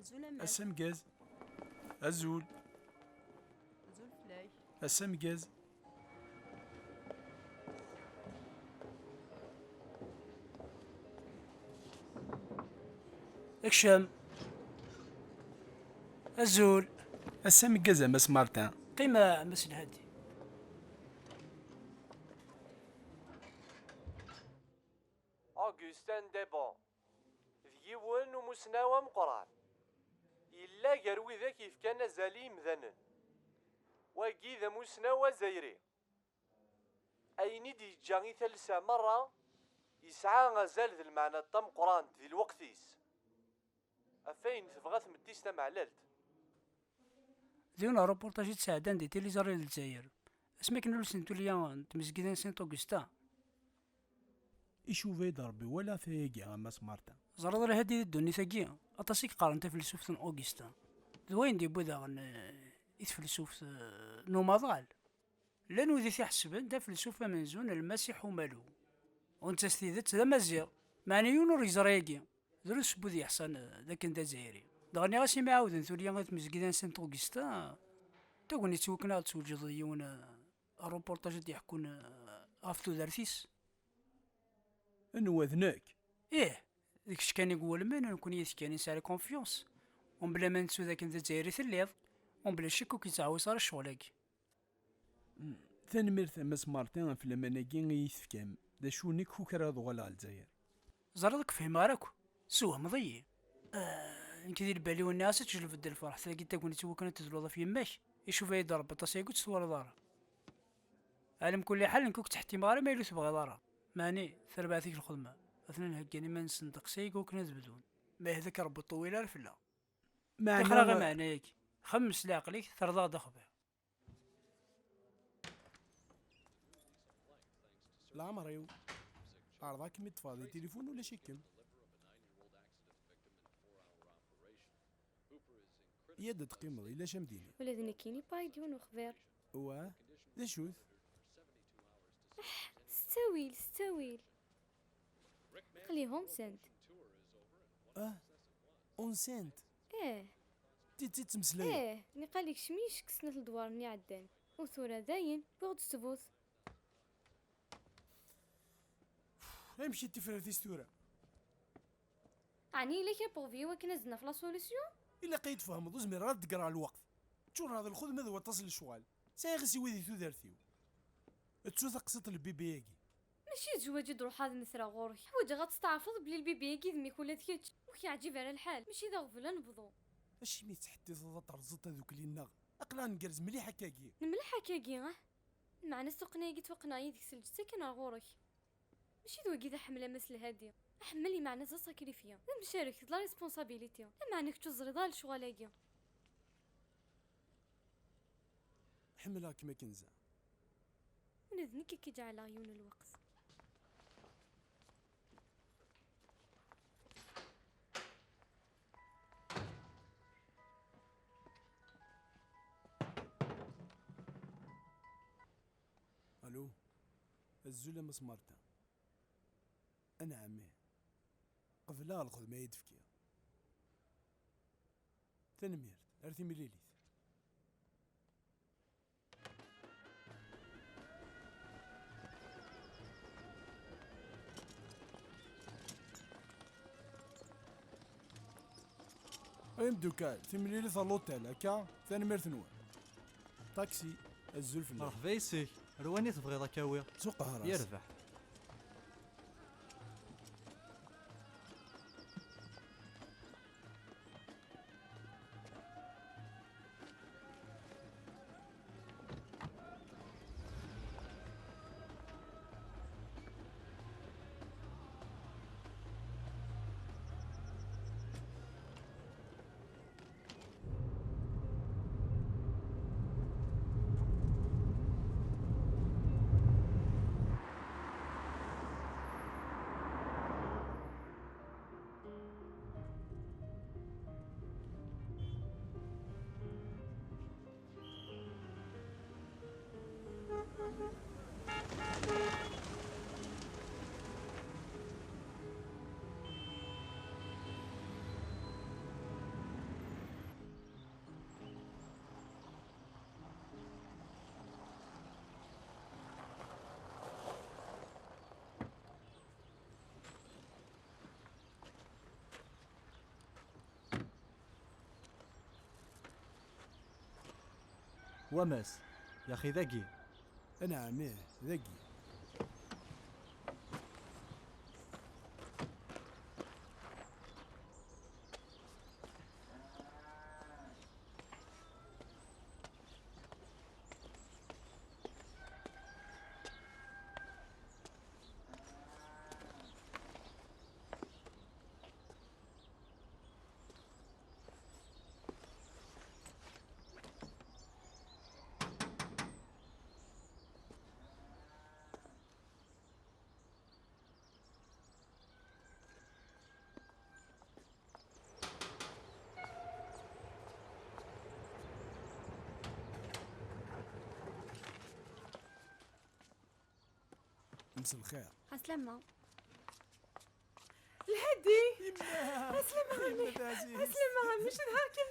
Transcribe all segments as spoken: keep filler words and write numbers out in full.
Azul a Mass. Ass ameggaz. Azul. Azul fell-ak. Ass ameggaz. Kcem. Azul. Ass ameggaz a Mass Martin. Qqim a Mass Lhadi. Augustin Debon d yiwen umusnaw ameqqran. Yella gar widak yefkan azal i yimdanen. Wagi d amusnaw azzayri. Ayen i d-yeǧǧa i talsa merra yesɛa azal d lmeɛna tameqqrant di lweqt-is. Ɣef wayen tebɣa tmetti-s tameɛlalt. D yiwen uruportaj i d-sɛeddan di tiliẓri n Lezzayer, asmi akken ur sent-tulya n tmezgida n Saint Augustin. Icuba-yi-d Rebbi, walaɣ tayagi a Mass Martin. Ẓriḍ a Lhadi, di ddunit-agi, aṭas i yeqqaren tafelsuft n Augustin. D wayen d-yewwi daɣen, eh, i tfelsuft, eh, n umaḍal. Llan wid i t-iḥesben d afelsufa amenzu n Lmasiḥ umalu. U netta s tidet d Amaziɣ, meɛna yiwen ur yeẓri agi. Drus n wid yeḥṣan, eh, d akken d Azzayri. Dɣa nniɣ-as imi ɛawden tulya i tmezgida n Saint Augustin, tagnit i wakken ad ɣ-d-tweǧdeḍ yiwen, eh, aruportaj ad d-yeḥkun, eh, ɣef tudert-is. Anwa d nekk? Ih, d kečč kan i iwulmen, nekkni yid-k kan i nesɛa la confiance. Umbla ma nettu d akken d Azzayri telliḍ, umbla ccek ur k-yettɛawis ara ccɣel-agi. Mm, tanemmirt a Mass Martin ɣef laman-agi i yi-tefkam. D acu, nekk kukraɣ ad uɣaleɣ ɣer Lezzayer. Ẓriɣ ur k-fhimeɣ ara akk. Tessewhmeḍ-iyi. Ah, nekk di lbal-iw nniɣ-as ad tejlbeḍ-d lferḥ tagi n tagnit i wakken ad tedluḍ ɣef yemma-k. Icuba-yi-d Rebbi aṭas ayagi ur tt-twalaḍ ara. Ɛla mkulli ḥal, nekk ur k-ttḥettimeɣ ara ma yella ur tebɣiḍ ara. Meɛni, terbeḥ-ik lxedma. Atnan heggan iman-nsen ddeqs ayagi wakken ad bdun. Ma yehda-k Rebbi ur ṭṭewwil ara fell-aɣ. Meɛna tixer-aɣ i meɛna-agi. Xemmem s leɛqel-ik, terḍaɣ-d axbiṛ. Leɛmer-iw. Ɛerḍeɣ-kem-id ṭṭfeɣ di tilifun, ulac-ikem. Yya-d ad teqqimeḍ, yella c am dini. Ula d nekkini yewwi-d yiwen uxbir. Wa? D acu-t? Ah, s ttawil, s ttawil. Aql-i Home Send. Ah, Unsent? Eh. D tidet i d-ttmeslayeɣ? Eh, niqal ikcem-iyi ccek snat ledwar-nni iɛeddan. U tura dayen, wwiɣ-d ttbut. Amek i d-tifrat-is tura? Ɛni yella kra n uɣbel i wakken ad naf la solution? Ilaq ad yi-tfehmeḍ, ur zmireɣ ad d-ggreɣ lweqt. Ččureɣ d lxedma d waṭas n lecɣal. Sɛiɣ isiwi di tudert-iw. Ttu taqsiṭ n lbibi-agi. Mačči d zzwaǧ i d-ruḥeɣ ad mmteɣ ɣur-k. Ḥwaǧeɣ ad testeɛrfeḍ belli lbibi-agi d mmi-k ula d kečč. Ur k-yeɛǧib ara lḥal. Mačči d aɣbel ad nebḍu. Acimi tettḥettiteḍ ad terẓeḍ tadukli-nneɣ? Aql-aɣ ngerrez mliḥ akkagi. Nemleḥ akkagi, ah? Meɛna tuqqna-agi ttwaqqneɣ yid-k s lǧetta kan ar ɣur-k. Mačči d wagi d aḥemmel a Mass Lhadi. Aḥemmel, meɛna d asakrifya. D amcarek, d la responsabilité. Lameɛna kečč ur teẓriḍ ara lecɣal-agi. Ḥemmleɣ-kem akken zɛam. Ula d nekk i k-ǧeɛleɣ yiwen n lweqt. Alu? Azul a Mass Martin. Anɛam, ih. Qebleɣ lxedma i d-tefkiḍ. Tanemmirt. Ar timlilit. Ay imdukal, timlilit ɣer l'hôtel, akka? Tanemmirt-nwen. Taksi, azul fell-ak. Merḥba yes-k. Ar wani tebɣiḍ ad k-awiɣ? Suq Ahras. Yerbeḥ. Wamas, yaxi dagi. Anɛam, ih, dagi. Mselxir. Ɛeslama. Lhadi! Yemma! Ɛeslama a mmi! Ɛeslama a mmi! Cedhaɣ-kem!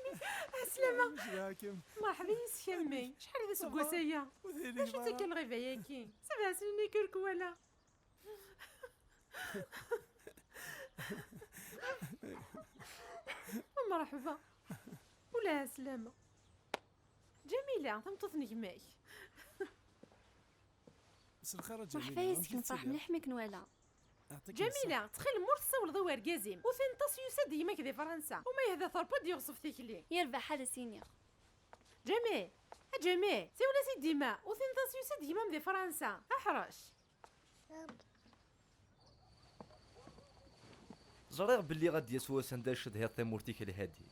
Ɛeslama! Cedhaɣ-kem! Merḥba yes-k a mmi! Acḥal d aseggas aya! D acu-tt akka lɣiba-agi? Sebɛa snin i k-ur k-walaɣ! Merḥba! Ula ɛeslama! Ǧamila, tameṭṭut n gma-k! Mselxir a Ǧamila, amek i tettiliḍ? Merḥba yes-k, nefreḥ mliḥ mi k-nwala. Ǧamila, ttxil-m ur tessawleḍ i wergaz-im. Utin ṭas yusa-d gma-k di Fransa. Uma yehda terpa d-yeɣṣeb tikli. Yerbeḥ ad as-iniɣ. Ǧami, a Ǧami, siwel-as i dima. Utin ṭas yusa-d gma-m di Fransa. Aḥrec. Ẓriɣ belli ad d-yas wass anda ad cedhiḍ tamurt-ik a Lhadi.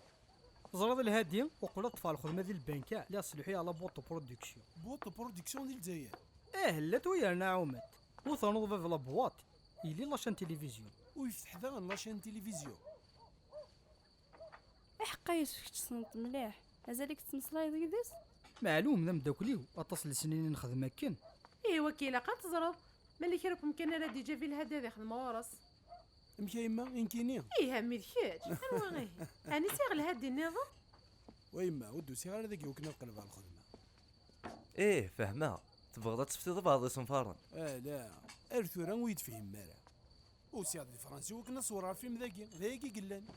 Teẓriḍ a Lhadi, uqbel ad ṭṭfeɣ lxedma di lbanka, lliɣ selḥuyeɣ la boîte de production. Boîte de production di Lezzayer? Ih, llant wayerna ɛument. Ur ternuḍ bab la boîte, yelli la chaîne télévision. Ur yefteḥ daɣen la chaîne télévision? Iḥeqqa yes-k, kečč tessneḍ-t mliḥ. Mazal-ik tettmeslayeḍ yid-s? Meɛlum, d ameddakel-iw, aṭas n lesnin i nexdem akken. Ihi wakka ilaq ad teẓreḍ. Mani kra n wemkan ara d-iǧǧ Abilhad ad ixdem ɣur-s. Amek a yemma, i nekkini? Ih, a mmi d kečč. Anwa ihi? Ɛni sɛiɣ lhadi nniḍen? Wa yemma, ur d-usiɣ ara dagi wakken ad qelbeɣ lxedma. Ih, fehmeɣ. Tebɣiḍ ad teftiḍ bɛḍ isenfaren? Ala, ar tura ur yi-d-tefhimem ara. Usiɣ-d di Fransa wakken ad ṣewreɣ film dagi, d ayagi i yellan.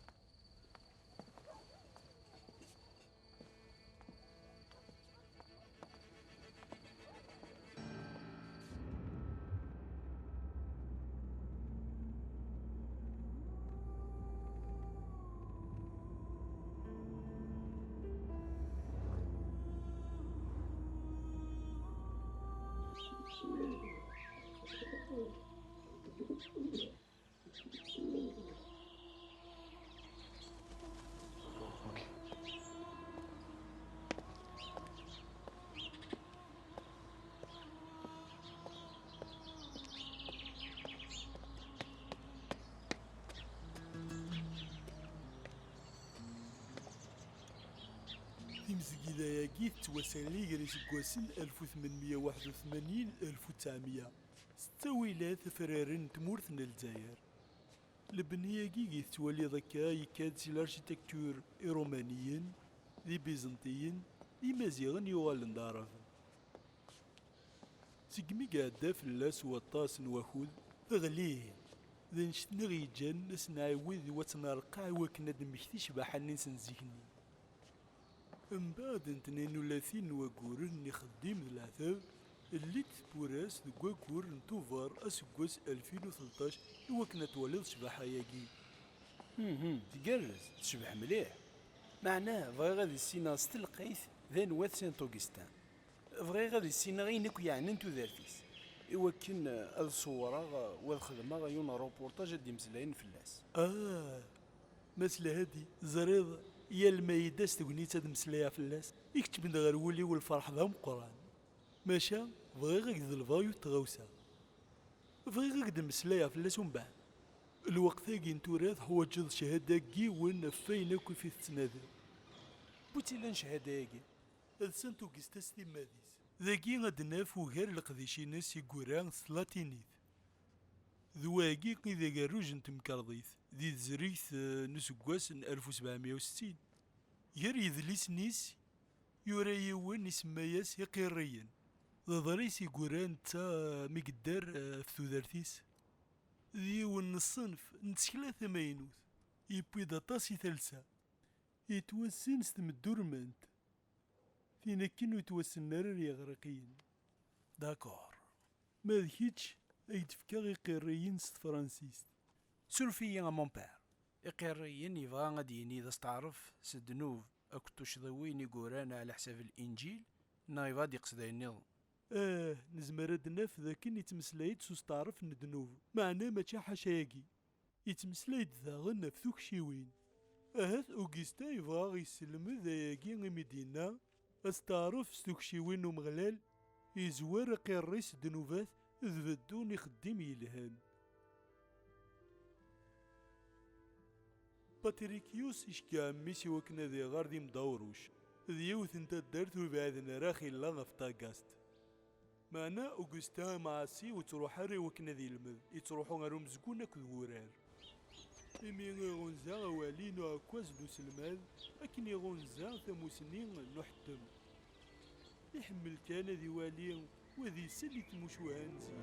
Timezgida-agi tettwasali gar iseggasen alef u tmenmeyya u waḥed u tmanyin d alef u tesɛemya. S ttawilat afraren n tmurt n Lezzayer. Lebni-agi i tettwaliḍ akka yekka-d si l'architecture irumaniyen, d ibiẓenṭiyen, d imaziɣen yuɣalen d aɛraben. Segmi iɛedda fell-as waṭas n wakud, teɣli, d annect-nni i ɣ-yeǧǧan ad s-nɛiwed i watt nerqeɛ i wakken ad d-nemmekti ccbaḥa-nni-nsen zik-nni. Mbeɛd n tnin ulatin n wagguren n ixeddim d leɛtab, llint tewwura-s deg waggur n Tubeṛ aseggas alfin u tleṭṭac i wakken ad twaliḍ ccbaḥa-agi. Mhm, tgerrez, tecbeḥ mliḥ. Meɛna bɣiɣ ad issineɣ s telqayt d anwa-t Saint Augustin. Bɣiɣ ad issineɣ ayen akk yeɛnan tudert-is, i wakken, eh, ad ṣewwreɣ, eh, u ad xedmeɣ yiwen n reportage ad d-imeslayen fell-as. Ah, Mass Lhadi, teẓriḍ, yal ma yedda s tegnit ad mmeslayeɣ fell-as, ikeččem-d ɣer wul-iw lferḥ d ameqqran. Maca, bɣiɣ ad k-ḍelbeɣ yiwet tɣawsa. Bɣiɣ ad k-d-mmeslayeɣ fell-as umbeɛd. Lweqt-agi n tura teḥwaǧeḍ cchada n yiwen ɣef wayen akk i tettnadiḍ. Bu-tt-ilan cchada-agi? D Saint Augustin s timmad-is. Dagi ad d-naf ugar n leqdic-ines i yura s tlatinit. D wagi i d agerruj n temkerḍit di tezrigt, eh, n useggas n alef u sebɛemya u settin. Gar yedlisen-is, yura yiwen isemma-yas Iqirriyen. D aḍris i yura netta, eh, mi yedder, eh, ɣef tudert-is. D yiwen n ṣṣenf n tsekla tamaynut. Yewwi-d aṭas i talsa. Yettwassen s tmeddurment. Tin akken ur ttwassen ara ar yiɣriqiyen. D'accord. Ma d kečč, ad k-d-fkeɣ iqirriyen s tefransist. Suref-iyi a mon père. Iqirriyen yebɣa ad d-yini d asteɛref s ddnub akked tuccḍiwin i yuran ɛla ḥsab Linǧil, neɣ yebɣa ad d-yeqqes d ayen nniḍen? Ah, nezmer ad d-naf d akken yettmeslay-d s usteɛref n ddnub, meɛna mačči ḥaca-agi. Yettmeslay-d daɣen ɣef tukciwin. Ahat Augustin yebɣa ad ɣ-yesselmed ayagi imi d-yenna: asteɛref s tukciwin n Umeɣlal yezwar aqirri s ddnubat d beddu n ixeddim yelhan. Patrikius iceggeɛ mmi-s i wakken ad iɣer d imdawruc, d yiwet n taddart ur bɛiden ara xilla ɣef Tagast. Meɛna Augustin amɛassi ur ttruḥ ara i wakken ad ilmed, ittruḥu ɣer umezgun akked wurar. Imi iɣunza awali n uɛekkaz n uselmad, akken iɣunza tamusni n uḥettem. Iḥemmel kan ad iwali u ad isel i tmucuha n zik.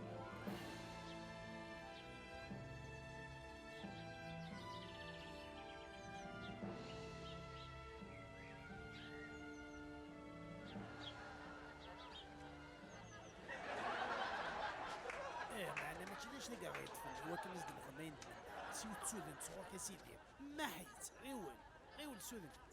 Eh, meɛna mačči d acu i aɣ-yeṭṭfen i wakken ad s-d-nexdem ayen d-nenna. Siwel d tudent sɣur-k a sidi. Mmaḥ-itt, ɣiwel, ɣiwel suden-itt.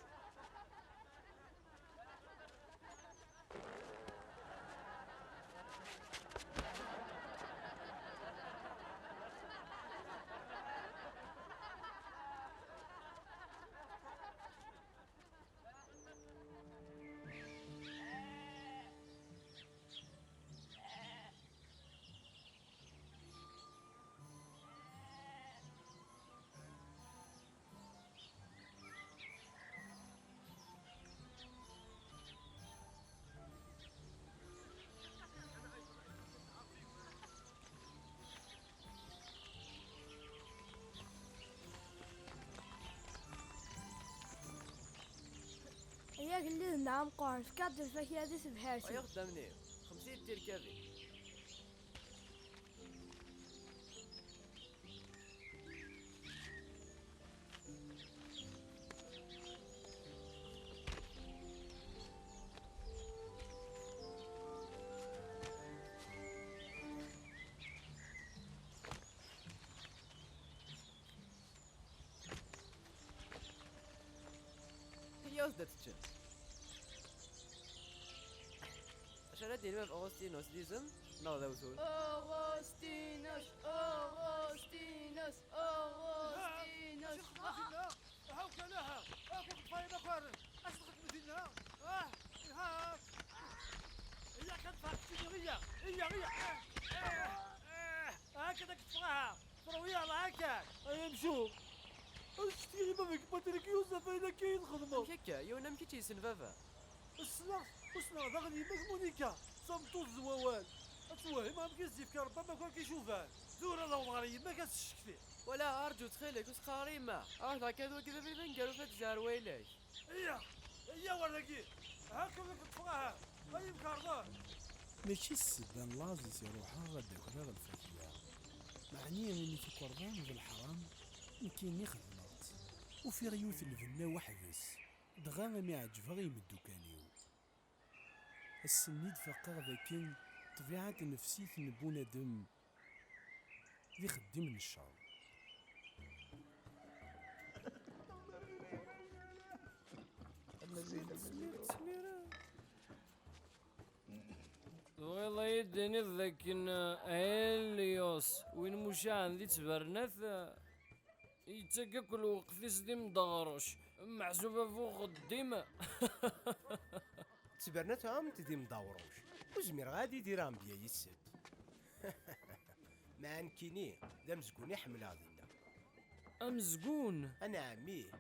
Ay agellid-nneɣ ameqqran, efk-aɣ-d lfakya di tebḥirt-ik. Ay axeddam-nni, xemsa n tirkabin. Iyyaw-d ad teččem. Acu ara d-yini bab Augustinus, d izem neɣ d awtul? Augustinus, Augustinus, Augustinus. Acu txedmeḍ dinna? Aha, kan aha. Acu txedmeḍ dinna? Ah, ha. Iya kan tfeqt-iyi, iya, iya, iya. Ah, ah, ah. Hakadak teffeɣ, aha. Terwiḍ, aha kan. Ay amcum. Ad ccetkiɣ i baba-k Patrick Yusef, ayen akka i txedmeḍ. Amek akka? Yiwen am kečč yessen baba? Ssneɣ-t, u ssneɣ daɣen yemma-k Monica, d tameṭṭut d wawal. Ad twehhem amek i s-d-yefka Rebbi amakrun icuban. Tura ad aweḍ ɣer yemma-k ad s-ccektiɣ. Wala, arǧu ttxil-k, ur s-qqar ara i yemma. Ruḥ d-akka d wagi d abrid aneggaru ad tezher wayla-k. Iya, iya war dagi. Haka ad k-ṭṭfeɣ, aha. Ay imkerḍen. Mačči s ssebba n laẓ i s-iruḥeɣ ad d-akreɣ lfakya. Meɛni imi tukerḍa d leḥram, nekkini xedmeɣ-tt. Ufiɣ yiwet n lbenna weḥd-s, dɣa imi ɛeǧbeɣ i yimeddukal-iw. Ass-nni d-faqeɣ dakken ṭṭbiɛa tnefsit n bunadem d ixeddim n ccer. Tebɣiḍ ad yi-d-tiniḍ dakken, eh, Helios, win mucaɛen di ttbernat, eh, yettak akk lweqt-is d imdeɣruc, meḥsub ɣef uxeddim? Ttbernat ɛument d imdeɣruc. Ur zmireɣ ad idireɣ mebla yis-s. Meɛna nekkini, d amezgun i ḥemmleɣ dinna. Amezgun? Anɛam, ih.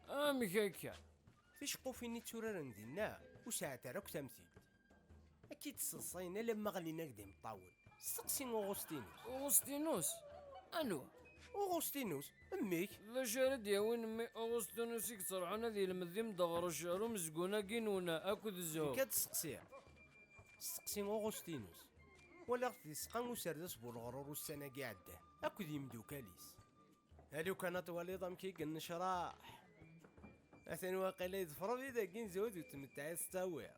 Amek akka? Ticeqqufin i tturaren dinna, ur sɛant ara akk tamtilt. Ad k-id-sseḍsayen alamma ɣlin-ak-d imeṭṭawen. Steqsi Uɣustinus. Uɣustinus? Anwa? Uɣustinus, mmi-k. D acu ara d-yawin mmi Uɣustinus i yettruḥun ad yelmed imdeɣrec ar umezgun-agi-nwen akked Zuh? Nekk ad d-steqsiɣ. Steqsi Uɣustinus. Walaɣ-t di tzeqqa n userdas bu leɣrur ussan-agi iɛeddan, akked yimdukal-is. A lukan ad twaliḍ amek i yennecraḥ. Atan waqila iḍfer abrid-agi n zzwaǧ ur tmettaɛi s ttawiḍ.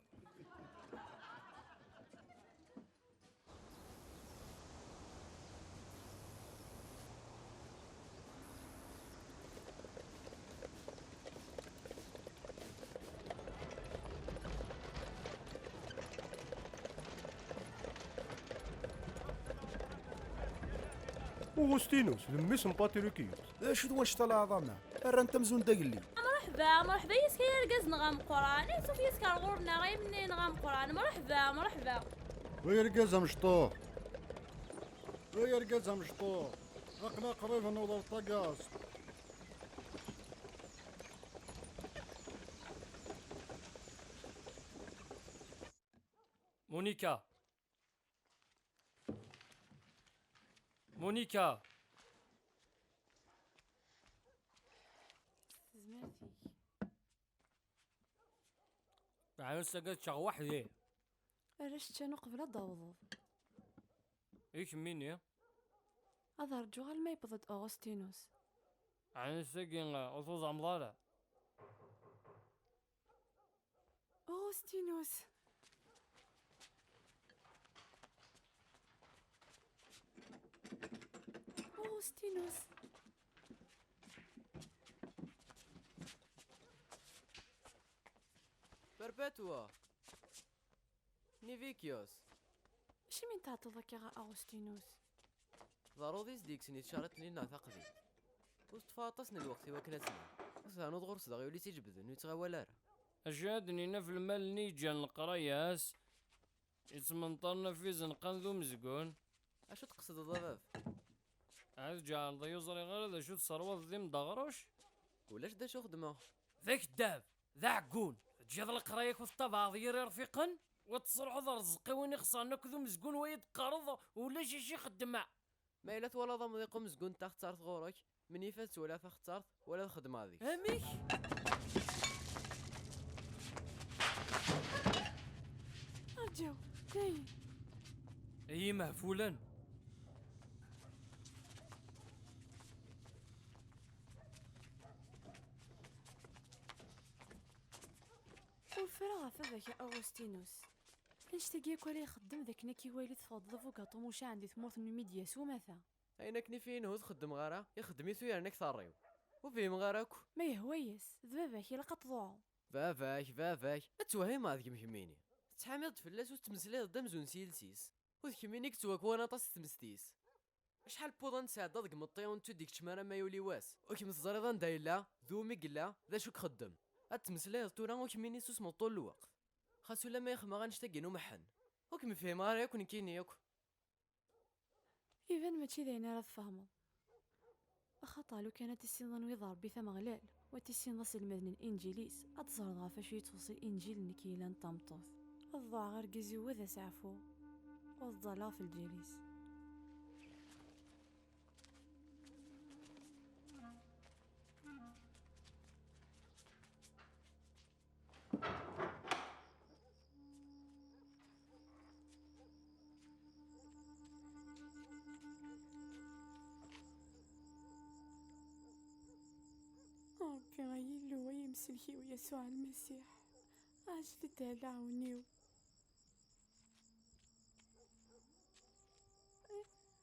Augustinus, d mmi-s n Patrikiyus. D acu d wannect-a leɛḍama? Rran-t amzun d agellid. Mṛeḥba, mṛeḥba yis-k ay argaz-nneɣ ameqqran. Ansuf yis-k ar ɣur-neɣ ay mennayen-nneɣ ameqqran. Mṛeḥba, mṛeḥba. Ay argaz amecṭuḥ. Ay argaz amecṭuḥ. Aql-aɣ qrib ad naweḍ ar tagaẓt. Monica. Monica. Tezmer-ik. Ɛni s-agi ad ččeɣ weḥd-i? Arrac ččan uqbel ad d-tawḍeḍ. I kemmini? Ad rǧuɣ alma yewweḍ-d Augustinus. Ɛni s-agi, uh, ur tuẓameḍ ara? Augustinus! Augustinus! Perpetua! Nivikios! Acimi n-tɛeṭṭleḍ akka ɣer Augustinus? D aruḍ-is deg-sen i tcariḍt-nni neɣ taqdimt. Ur teṭṭfeḍ aṭas n lweqt i wakken ad tnal. Ur ternuḍ ɣur-s daɣ yuli s iǧebden ur yettɣawal ara. Acu ad d-nini ɣef lmal-nni yeǧǧan leqraya-s, yettmenṭaren ɣef izenqan d umezgun? Acu tqesdeḍ a bab? Ad ǧeɛleḍ ur ẓriɣ ara d acu tesserwaḍ d imdeɣruc? Ulac d acu xedmeɣ. D akeddab, d aɛeggun. Teǧǧiḍ leqraya-k u tettabaɛeḍ yir irfiqen, wa tesserḥuḍ rrezq i win ixesren akked umezgun, wa yi-d-teqqareḍ ulac acu i xeddmeɣ. Ma yella twalaḍ amḍiq umezgun n taxettart ɣur-k, menyif ad twaliɣ taxettart wala ad xedmeɣ deg-s. Amek? Rǧu, dayen. Ay imehfulen! Ur friɣ ɣef baba-k a Augustinus. Annect-agi akk ara ixeddem d akken ad k-iwali teffɣeḍ d abugaṭu mucaɛen di tmurt n Numidya s umata. Ayen akken i f-yenna ur t-xeddmeɣ ara, ixeddem-it u yerna-k terriw. Ur fhimeɣ ara akk. Ma yehwa-yas, d baba-k, ilaq ad tḍuɛeḍ. Baba-k, baba-k, ad twehhimeḍ deg-m kemmini. Tettḥamiḍ-d fell-as u tettmeslayeḍ-d amzun s yiles-is. U d kemmini i yettwakwan aṭas s tmest-is. Acḥal n wuḍan tesɛeddaḍ deg imeṭṭi ur nettu d-ikeččem ara ma yuli wass? Ur kem-teẓriḍ anda yella, d umi yella, d acu ixeddem. Ad tmeslayeḍ tura u kemmini susmeḍ ṭul lweqt. Xas ulamma ixemmeɣ annect-agi n umeḥḥen. Ur kem-fhimeɣ ara yakk nekkini yakk. Iban mačči d ayen ara tfehmeḍ. Axaṭer lukan ad tissineḍ anwa i d Ṛebbi-t Ameɣlal, u ad tissineḍ aselmed n Linǧil-is, ad teẓreḍ ɣef wacu yettweṣṣi Linǧil-nnek yellan d tameṭṭut. Ad ḍuɛeɣ argaz-iw u ad as-ɛfuɣ, u ad ḍalleɣ ɣef lǧal-is. Ṛebbi, ay Illu, ay Imsellek-iw Yasuɛ Lmasiḥ, ɛjel-d ɛla ɛun-iw.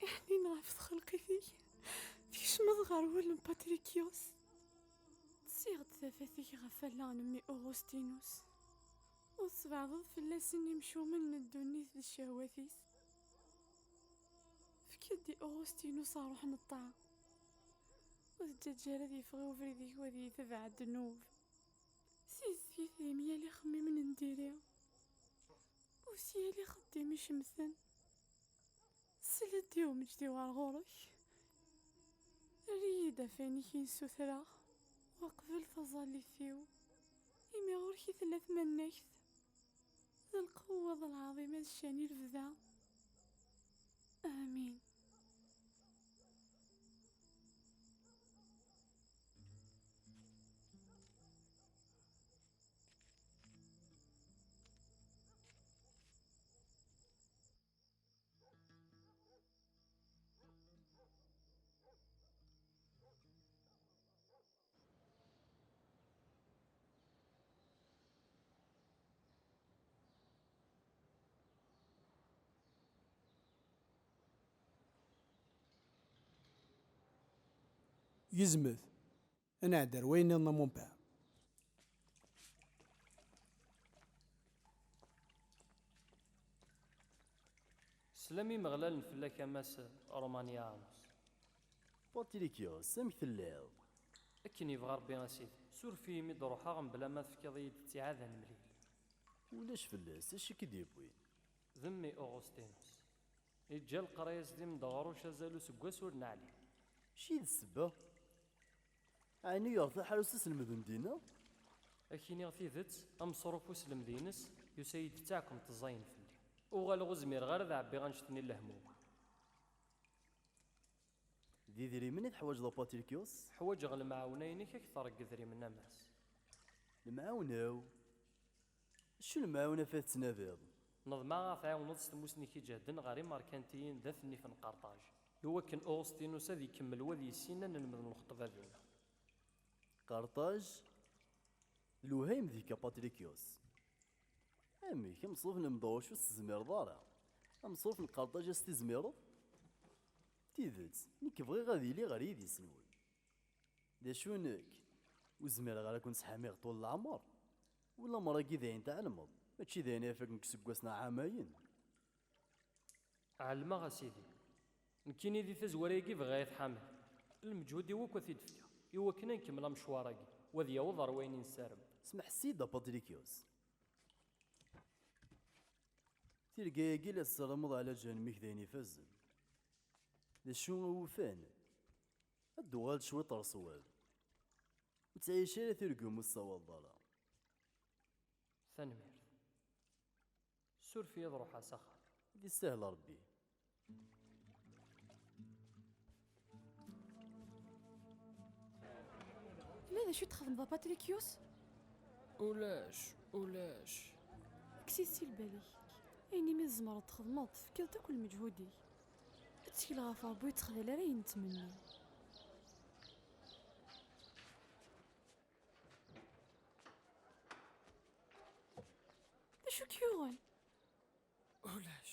Iḥnin ɣef txelqit-ik, tkecmeḍ ɣer wul n Patrikyus. Ssiɣ-d tafat-ik ɣef wallaɣ n mmi Uɣustinus, ur tbeɛdeḍ fell-asen imcumen n ddunit d ccehwat-is. Efk-d i Uɣustinus ṛṛuḥ n ṭṭaɛa, ur t-ǧǧaǧǧa ara ad yeffeɣ i ubrid-ik u ad yetbeɛ ddnub. Sizdeg-it di myal ixemmimen n diri, u s yal ixeddim icemten. Sel-d i umeǧǧ-iw ar ɣur-k. Err-iyi-d ɣef wayen i k-in-ssutreɣ, u qbel taẓallit-iw, imi ɣur-k i tella tmannagt, d lqewwa d lɛaḍima d ccan i lebda. Amin. Gezmet. Ad nɛeddi ar wayen nniḍen a mon père. Slam imeɣlalen fell-ak a Mass Romanianus. Patrikios, amek telliḍ? Akken yebɣa Rebbi a Sidi. Suref-iyi mi d-ruḥeɣ mebla ma tefkiḍ-iyi-d ttiɛad ad nemlil. Ulac fell-as, acu i k-id-yewwin? D mmi Uɣustinus. Yeǧǧa leqraya-s d imeḍɣruc azal useggas ur neɛlim. Acu i d ssebba? Ɛni yertaḥ ara s uselmed n dinna? Ad k-iniɣ tidet, ameṣruf uselmed-ines yusa-yi-d d taɛkemt ẓẓayen fell-i. Uɣaleɣ ur zmireɣ ara ad ɛebbiɣ annect-nni n lehmum. D idrimen i teḥwaǧeḍ a Patrikius? Ḥwaǧeɣ lemɛawna-inek akteṛ deg idrimen a Mass. Lemɛawna-w? Acu lemɛawna f ay tettnadiḍ? Neḍmeɛ ad ɣ-tɛiwneḍ s tmusni-k iǧehden ɣer imerkantiyen d at nnif n Qerṭaj, i wakken Uɣustinus ad ikemmel wad yessin anelmed n lxeṭba dinna. Qerṭaj? Lewhayem deg-k a Patrikius. Amek, ameṣruf n Lemdawec ur s-tezmireḍ ara? Ameṣruf n Qerṭaj a s-tizmireḍ? Tidet, nekk bɣiɣ ad iliɣ ɣer yidis-nwen. D acu nekk? Ur zmireɣ ara ad ken-sḥamiɣ ṭul leɛmer. Ulamer-agi d ayen tɛelmeḍ, mačči d ayen ara ifaken deg iseggasen ɛamayen. Ɛelmeɣ a Sidi. Nekkini di tazwara-agi bɣiɣ ad yi-tḥamiḍ. Lmeǧhud-iw akk ad t-id-fkeɣ, i wakken ad nkemmel amecwar-agi, u ad yaweḍ ɣer wayen i nessarem. Smeḥ-iyi-d a Patrikius. Tirga-agi la tessarameḍ ɛla ǧahennum-ik d ayen ifazen. D acu i wufan? Ad d-tuɣaleḍ cwiṭ ɣer ṣṣwab. Ur ttɛic ara tirgum ur tessawaleḍ ara. Tanemmirt. Suref-iyi ad ruḥeɣ s axxam. Ad isahel Rebbi. Ula d acu i txedmeḍ a Patrikius? Ulac, ulac. Kkes-it si lbal-ik. Ayen imi tzemreḍ txedmeḍ, tefkiḍ-d akk lmeǧhud-ik. Ttkel ɣef Ṛebbi ur ttexdal ara ayen nettmenni. D acu i k-yuɣen? Ulac,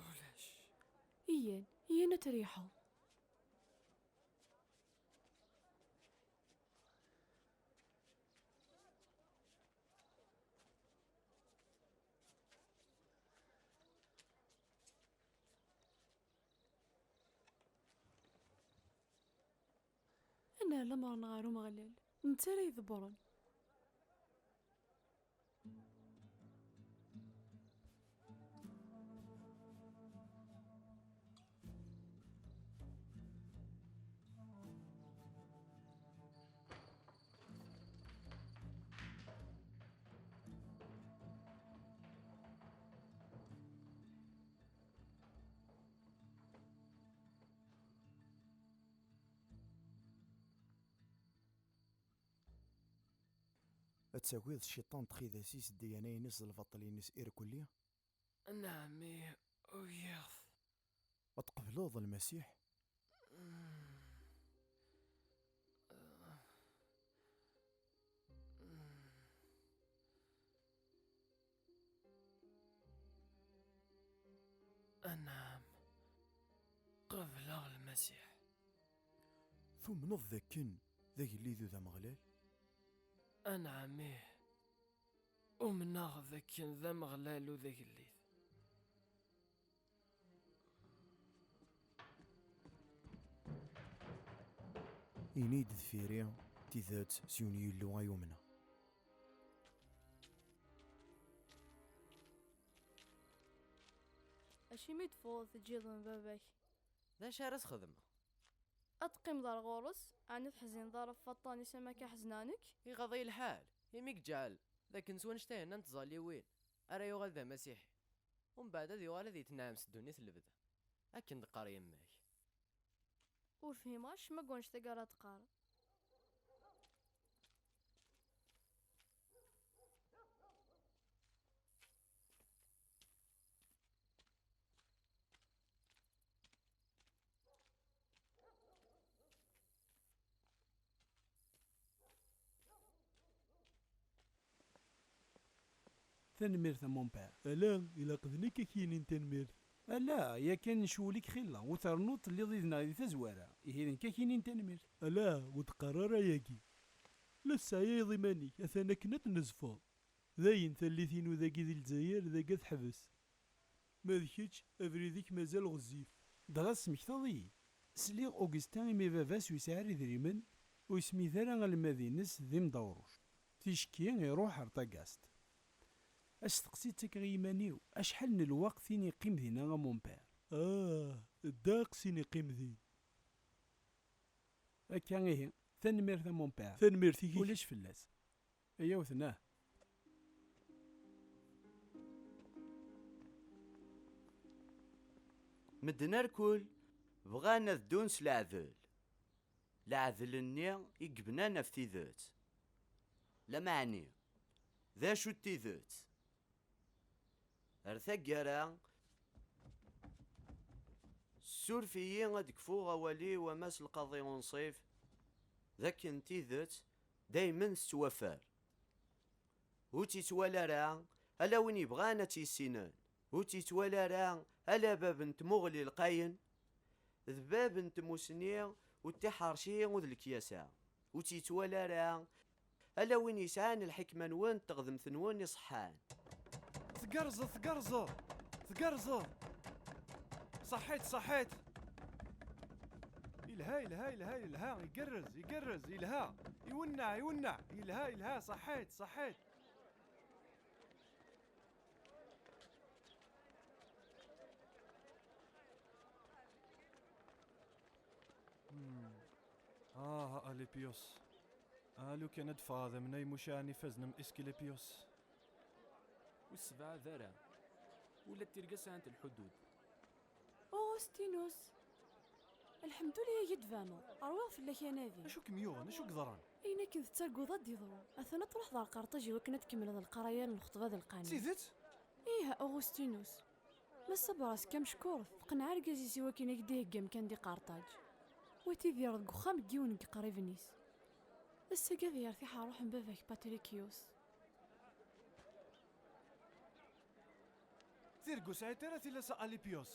ulac. Iyyan, iyyan ad triḥeḍ. Ad nerr lamer-nneɣ ɣer Umeɣlal, d netta ara iḍebbren. Ad tagiḍ cciṭan txidas-is, ddiyana-ines d lbaṭel-ines irkelli? Nɛemmi, ugiɣ-t. Ad tqebleḍ Lmasiḥ? Anɛam, qebleɣ Lmasiḥ. Tumneḍ dakken d agellid u d ameɣlal? Anɛam, ih. Umneɣ dakken d ameɣlal u d agellid. Ini-d deffir-i tidet s yiwen Yillu ay umneɣ. Acimi i d-teffɣeḍ teǧǧiḍ-n baba-k? D acu ara s-xedmeɣ? Ad teqqimeḍ ar ɣur-s, ɛni ur teḥzineḍ ara ɣef waṭṭan-is am akka ḥezneɣ nekk? Iɣaḍ-iyi lḥal, imi iǧǧal d akken s wannect-a yenna n tẓalliwin ara yuɣal d amasiḥi. Umbeɛd ad yuɣal ad yettenɛam s ddunit n lebda, akken d-teqqar yemma-k. Ur fhimeɣ acemma deg wannect-agi ara d-teqqareḍ. Tanemmirt a mon père. Ala, ilaq d nekk ad k-yinin tanemmirt. Ala, yakan ncewwel-ik xilla, ur ternuḍ telliḍ yid-neɣ di tazwara. Ihi d nekk ad k-inin tanemmirt. Ala, ur d-qqar ara ayagi. La tesseɛyayeḍ iman-ik, atan akken ad t-nezfeḍ. Dayen, tallit-inu dagi di Lezzayer, dagi ad teḥbes. Ma d kečč, abrid-ik mazal ɣezzif. Dɣa tesmektaḍ-iyi. Sliɣ Augustin imi baba-s ur yesɛi ara idrimen, ur yesmid ara almad-ines d imdawruc. Ticki iruḥ ar Tagast. Asteqsi ttakeɣ i yiman-iw, acḥal n lweqt i n-yeqqim dinna a mon père? Ah, ddeqs i n-yeqqim din. Akka ihi, tanemmirt a mon père. Tanemmirt-ik. Ulac fell-as. Ayaw tenah. Medden arkul bɣan ad ddun s leɛdel. Leɛdel-nni i yebnan ɣef tidet. Lameɛni, d acu d tidet? Ar taggara, ssuref-iyi ad kfuɣ awal-iw a Mass Lqaḍi Unṣif, d akken tidet daymen tettwafer. Ur tt-yettwali ara ala win yebɣan ad tt-yissinen. Ur tt-yettwali ara ala bab n tmuɣli lqayen, d bab n tmusni u tiḥerci u d lekyasa. Ur tt-yettwali ara ala win yesɛan lḥikma-nwen d teɣdemt-nwen iṣeḥḥan. Tgerrzeḍ, tgerrzeḍ, tgerrzeḍ! Ṣaḥit, ṣaḥit! Yelha, yelha, yelha, yelha! Igerrez, igerrez, yelha! Iwenneɛ, iwenneɛ! Yelha, yelha! Ṣaḥit, ṣaḥit! Hmm. Ah, a Alypios. Ah, lukan ad ffɣeɣ d amnay mucaɛen ifazen am Iskilipios. Ur ssebɛad ara. Ula d tirga sɛant lḥudud. Augustinus! Lḥemdullah i yi-d-tbaneḍ. Rwiɣ fell-ak anadi. Acu kem-yuɣen? Acu yeḍran? Ayen akken tettarguḍ ad d-yeḍru. Atan ad truḥeḍ ɣer Qerṭaj i wakken ad tkemmleḍ lqraya n lxeṭba d lqanun. D tidet? Ih, a Augustinus. Massa Braska meckuret, teqneɛ argaz-is i wakken ad k-d-iheggi amkan di Qerṭaj. Wa tidireḍ deg uxxam n yiwen n yeqriben-is. Ass-agi ad yertiḥ ṛṛuḥ n baba-k Patrikius. Tirga ur sɛint ara tilas a Alypios.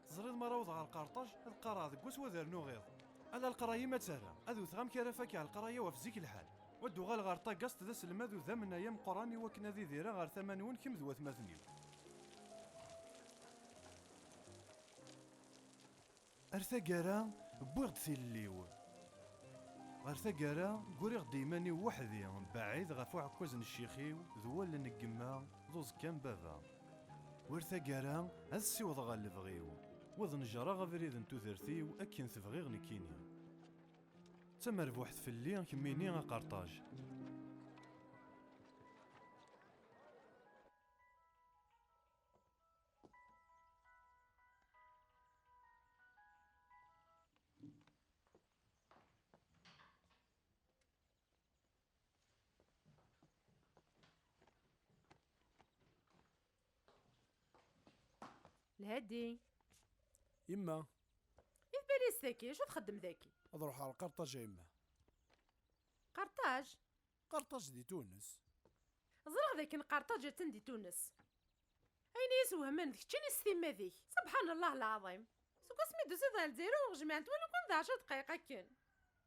Teẓriḍ, mi ara awḍeɣ ɣer Qerṭaj, ad qqareɣ deg wass wa ad rnuɣ iḍ. Ala leqraya-m ad terra. Ad wteɣ amek ara fakeɣ leqraya-w ɣef zik lḥal. Wa d-uɣaleɣ ɣer Tagast d aselmad u d amnay ameqqran i wakken ad idireɣ ɣer tama-nwen kemm d watmaten-iw. Ar taggara, wwiɣ-d tilelli-w. Ɣer taggara, ggriɣ-d iman-iw weḥd-i, mbaɛid ɣef uɛekkaz n ccix-iw, d wallen n yemma, d uẓekka n baba. War taggara, ad ssiwḍeɣ ɣer lebɣi-w, u ad nejreɣ abrid n tudert-iw akken tebɣiɣ nekkini. D tamerbuḥt fell-i kemmini a Qerṭaj. Lhadi. Yemma. I tbalizt-agi, acu txeddem dagi? Ad ruḥeɣ ɣer Qerṭaj a yemma. Qerṭaj? Qerṭaj di Tunes. Ẓriɣ dakken Qerṭaj attan di Tunes. Ayen i yi-iswehmen d keččini s timmad-ik. Subḥan Allah lɛaḍim. Seg wasmi d-tusiḍ ɣer Lezzayer ur ɣ-jmiɛent walu kan d ɛecra dqayeq akken.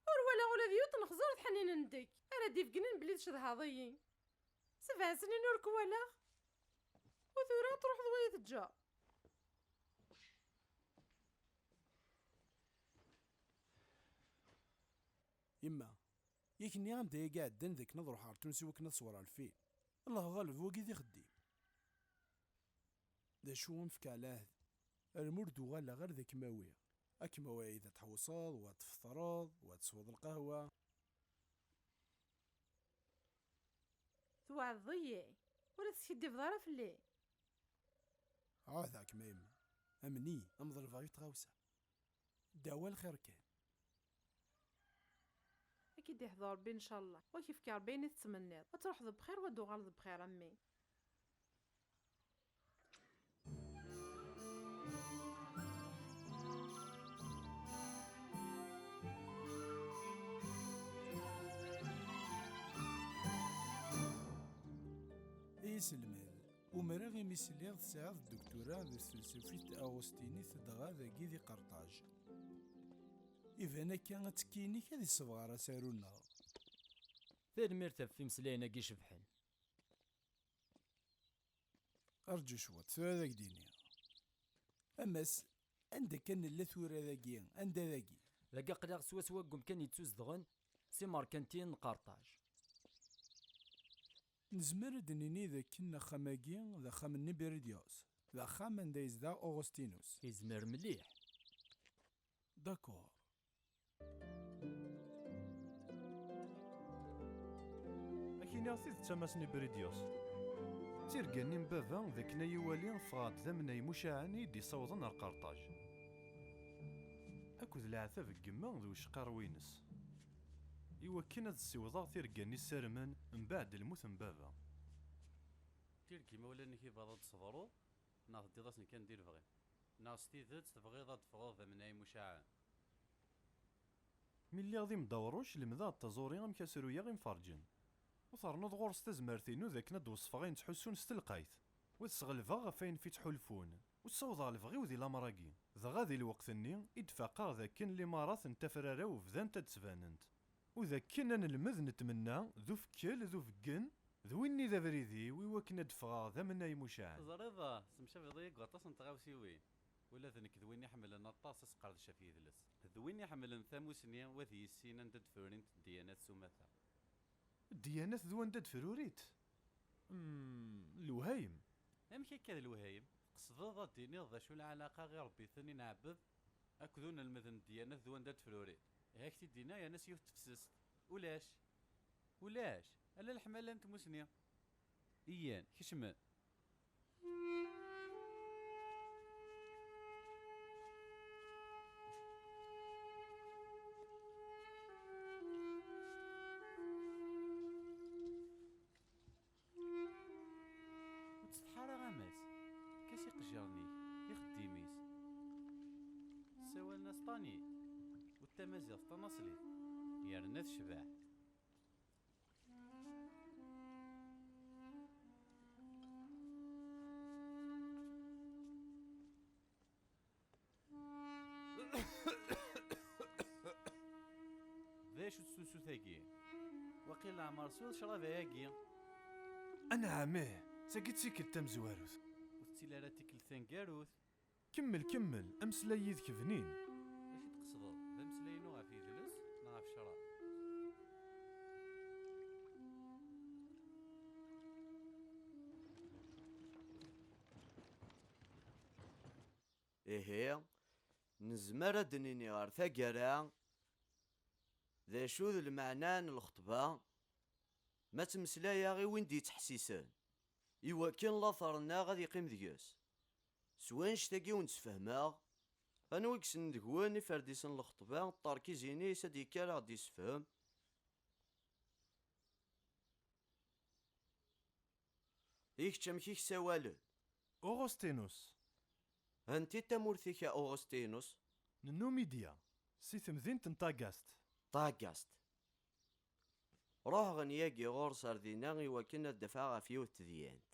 Ur walaɣ ula d yiwet n xẓer tḥenninen deg ara d-ifegnen belli tcedhaḍ-iyi. Sebɛa snin ur k-walaɣ. U tura ad truḥeḍ wa yi-teǧǧa. Yemma, yak nniɣ-am-d ayagi iɛeddan d akken ad ruḥeɣ ɣer Tunes i wakken ad ṣewreɣ lfil. Allah ɣaleb, wagi d ixeddim. D acu am fkeɣ lɛehd, armi ur d-uɣaleɣ ara d akem-awiɣ. Akem-awiɣ i d ad tḥewṣeḍ, wa ad tfeṭreḍ, wa ad tesweḍ lqahwa. Tweɛdeḍ-iyi, ur la teskiddibeḍ ara fell-i. Ɛuhdeɣ-kem a yemma, amen-iyi, am ḍelbeɣ yiwet tɣawsa. Ddawa lxir kan. Ad k-id-iḥḍu Ṛebbi ncallah, wa k-ifk Ṛebbi ayen i tettmenniḍ. Ad truḥeḍ bxir, wa d-uɣaleḍ bxir a mmi. Iselmed. Umreɣ imi sliɣ tesɛiḍ dduktura di tfelsafit aɣustinit dɣa dagi di Qerṭaj. Iban akka attekki-inek ad issebɣer asaru-nneɣ. Tanemmirt ɣef imeslayen-agi icebḥen. Rǧu cwiṭ, tura ad ak-d-iniɣ. A Mass, anda kan nella tura dagi, anda dagi? Dagi aql-aɣ swaswa deg umkan yettuzedɣen s imerkantiyen n Qerṭaj. Nezmer ad d-nini d akken axxam-agi d axxam n Nibiridyus, d axxam anda yezdeɣ Uɣustinus. Yezmer mliḥ. D'accord. Ad k-iniɣ tidet a Mass Nibiridyus. D tirga-nni n baba d akken ay iwali ffɣeɣ-d d amnay mucaɛen i yi-d-issawḍen ar Qerṭaj. Akked leɛtab n yemma d ucqirrew-ines. Iwakken ad ssiwḍeɣ tirga-nni ssarmen mbeɛd lmut n baba. Tirga imawlan-nnek yebɣiḍ ad d-tṣebreḍ, neɣ teddiḍ-asen kan di lebɣi? Neɣ s tidet tebɣiḍ ad d-teffɣeḍ d amnay mucaɛen? Mi lliɣ d imdawruc, lemdeɣ-d taẓuri amek ad sruyeɣ imferǧen. U ternuḍ ɣur-s tazmert-inu d akken ad d-weṣfeɣ ayen ttḥussun s telqayt, u ad sɣelbeɣ ɣef wayen fi ttḥulfun, u ssawḍeɣ lebɣi-w di lamer-agi. Dɣa di lweqt-nni i d-faqeɣ d akken limarat n tafrara-w bdant ad d-ttbanent. U d akken anelmed n tmenna d ufekkel d ubeggen d winni d abrid-iw i wakken ad d-ffɣeɣ d amnay mucaɛen. Teẓriḍ, temcabiḍ-iyi deg waṭas n tɣawsiwin. Ula d nekk d win iḥemmlen aṭas asqerdec ɣef yidles. D win iḥemmlen tamusni, u ad yissin anda d-frurint ddyanat s umata. Ddyanat d wanda d-frurint? Hmm, lewhayem. Amek akka d lewhayem? Tqesdeḍ ad d-tiniḍ d acu lɛalaqa iṛebbiten i nɛebbed akked unelmed n ddyanat d wanda d-frurint? Ihi ad k-t-id-iniɣ yerna s yiwet tefsest. Ulac. Ulac. Ala leḥmala n tmusni. Iyyan, kecmen. Ur ttsetḥa ara a Mass, efk-as iqejjiren-ik, ixeddim-is. Ssawalen-as Tani, u d tamaziɣt tanaṣlit, yerna tecbeḥ. D acu-tt tusut-agi? Waqil leɛmer swiɣ ccrab-agi. Anɛam, ih, d tagi d tikkelt tamezwarut. Ur tettili ara d tikkelt taneggarut. Kemmel, kemmel, ameslay yid-k bnin. D acu i d-tqesdeḍ? D ameslay-inu ɣef yidles neɣ ɣef ccrab? Ihi, nezmer ad d-nini ɣer taggara d acu d lmeɛna n lxeṭba, ma ttmeslayeɣ i win d-yettḥessisen, iwakken later-nneɣ ad yeqqim deg-s. S wanect-agi i wen-d-sfehmeɣ, anwa i yessnen deg-wen iferdisen n lxeṭba, ṭṭerkiz-ines ad d-yekker ad ɣ-d-yessefhem. I kečč amek i k-ssawalen? Uɣustinus. Anti tamurt-ik a Uɣustinus? N Numidya, si temdint n Tagast. Tagast. Ruḥ ɣen yagi ɣur-s ar dinna i wakken ad d-afeɣ ɣef yiwet tedyant.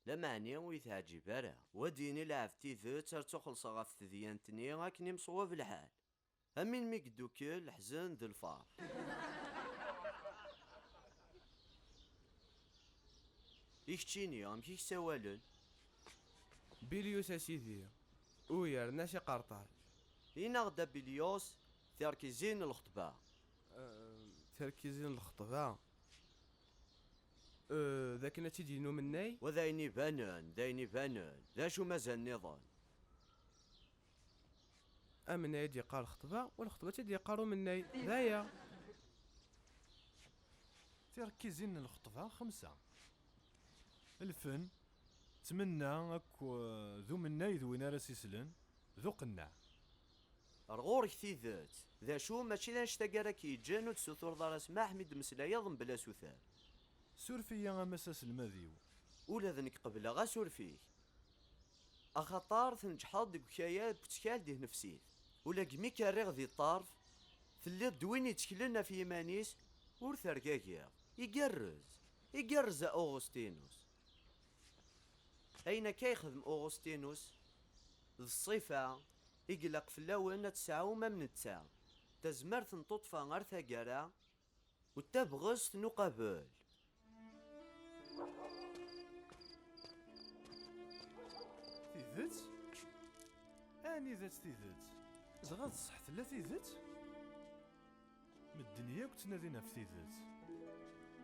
Lameɛni ur yi-teɛǧib ara. Wa d-yini lɛebd tidet ar ttuxelṣeɣ ɣef tedyant-nni akken imṣewwab lḥal. Am win mi yeddukel leḥzen d lferḥ. I keččini, amek i k-ssawalen? Bilyus a sidi, u yerna si Qerṭaj. Ini-aɣ-d a Bilyus, tirkizin n lxeṭba. Eh, tirkizin n lxeṭba? Eh, d akken ad tt-id-yini umennay? Wa d ayen ibanen, d ayen ibanen. D acu mazal nniḍen? Amennay ad d-yeqqar lxeṭba, u lxeṭba ad tt-id-yeqqar umennay. D aya. Tirkizin n lxeṭba xemsa. Lfen, tmenna, akk, eh, d umennay d win ara s-islen, d uqenneɛ. Ar ɣur-k tidet. D acu, mačči d annect-agi ara k-yeǧǧen ur d-tessutureḍ ara ssmaḥ mi d-temmeslayeḍ mebla asuter? Suref-iyi a Mass aselmad-iw. Ula d nekk qebleɣ asuref-ik. Axaṭer tneǧḥeḍ deg ukayad n wettkal di tnefsit. Ula deg mi k-rriɣ di ṭṭerf, telliḍ d win yetteklen ɣef yiman-is, ur tergagiḍ. Igerrez! Igerrez a Uɣustinus! Ayen akka yexdem Uɣustinus, d ṣṣifa i ilaq fell-awen ad tesɛum am netta, tazmert n tuṭṭfa ar taggara, u tabɣest n uqabel. Tidet? Anida-tt tidet? Dɣa d ṣṣeḥ tella tidet? Medden yakk ttnadin ɣef tidet.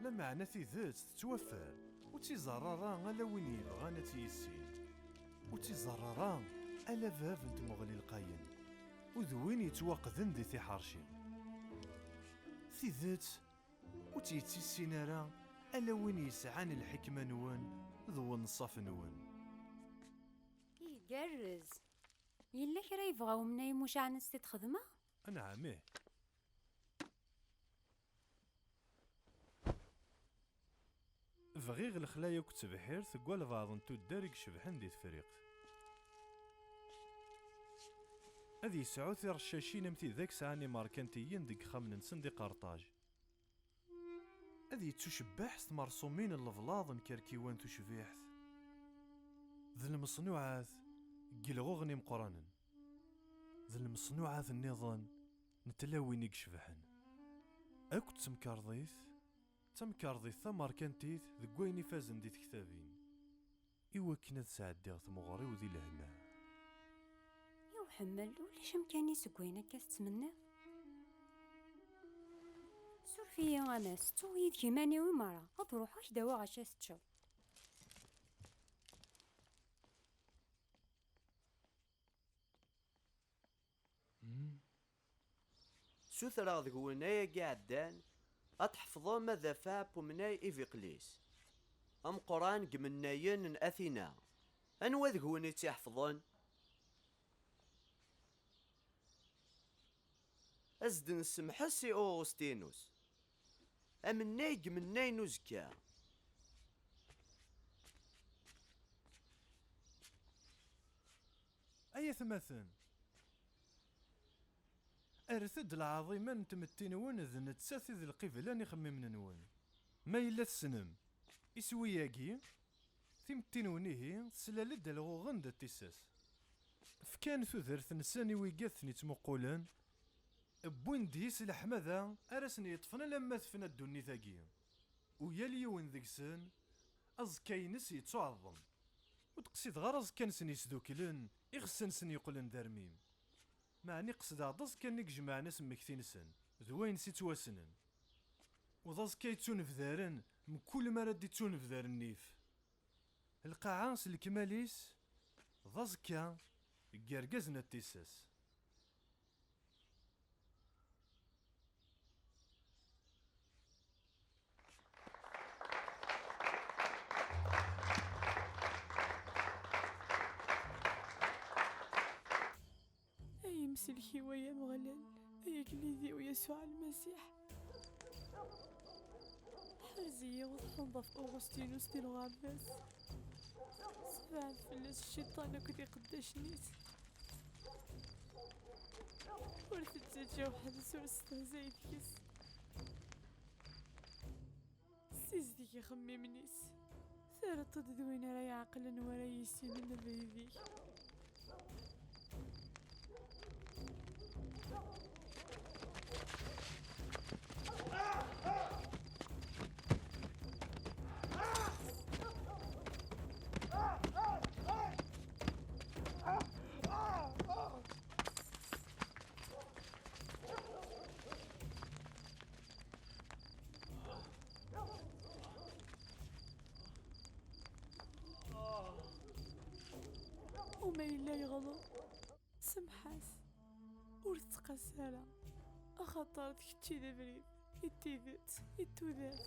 Lameɛna tidet tettwaffer, ur tt-iẓerr ara ala win yebɣan ad tt-yissin. Ur tt-iẓerr ara ala bab n tmuɣli lqayen, u d win yettwaqden di tiḥerci. Tidet ur tt-yettissin ara ala win yesɛan lḥekma-nwen d wenṣaf-nwen. Igerrez! Yella kra yebɣa umnay mucaɛen ad s-t-id-xedmeɣ? Anɛam, ih. Bɣiɣ lexla yakk d tebḥirt deg walbeɛḍ n tuddar i icebḥen di Tefriqt. Ad yesɛu tiṛeccacin am tidak sɛan imerkantiyen deg yexxamen-nsen di Qerṭaj. Ad yettucebbeḥ s tmerṣumin n leblaḍ n Kerkiwan tucbiḥt, d lmeṣnuɛat n yilɣuɣen imeqqranen, d lmeṣnuɛat nniḍen n tlawin i icebḥen, akked temkarḍit, d tamkarḍit tamerkantit deg wayen ifazen di tektabin, i wakken ad sɛeddiɣ tmuɣri-w di lehna. I uḥemmel, ulac amkan-is deg wayen akka tettmenniḍ? Suref-iyi a Mass, ttuɣ yid-k iman-iw i merra. Ad ruḥeɣ ad k-d-awiɣ acu ad teččeḍ. Sutreɣ deg-wen ayagi iɛeddan ad tḥefḍem adafeɛ n umnay Ibiqlis, ameqqran deg imennayen n Atina. Anwa deg-wen i tt-iḥefḍen? Ad s-d-nsemḥes i Uɣustinus, amennay deg imennayen n uzekka. Ay atmaten! Rret-d lɛaḍima n tmetti-nwen, d nettat i d lqibla n ixemmimen-nwen. Ma yella tessnem iswi-agi, timetti-nwen ihi teslal-d alɣuɣen d at tissas. Fkan tudert-nsen i wigat ten-ittmuqulen, wwin-d yis leḥmada ara sen-yeṭṭfen alamma tefna ddunit-agi. U yal yiwen deg-sen aẓekka-ines yettuɛeḍḍem. Ur d-qsideɣ ara aẓekka-nsen yesduklen, iɣes-nsen yeqqlen d armim. Meɛni qesdeɣ-d aẓekka-nni i ijemɛen asemmekti-nsen d wayen s ittwassnen. U d aẓekka yettunebdaren mkul mi ara d-ittunebdar nnif. Lqaɛa s lekmal-is d aẓekka n yergazen at tissas. Ay imsellek-iw ay Ameɣlal, ay agellid-iw Yasuɛ Lmasiḥ, ḥrez-iyi ur tḥunneḍ ɣef Uɣustinus di lɣerba-s. Sbeɛd fell-as cciṭan akked iqeddacen-is. Ur t-ttaǧǧa weḥd-s, ur stehzay deg-s. Ssizdeg ixemmimen-is. Terriḍ-t-id d win ara iɛeqlen, wara yissinen abrid-ik. Uma yella yeɣleḍ, semḥ-as, ur tettqas ara, axaṭer d kečč i d abrid, i d tidet, i d tudert.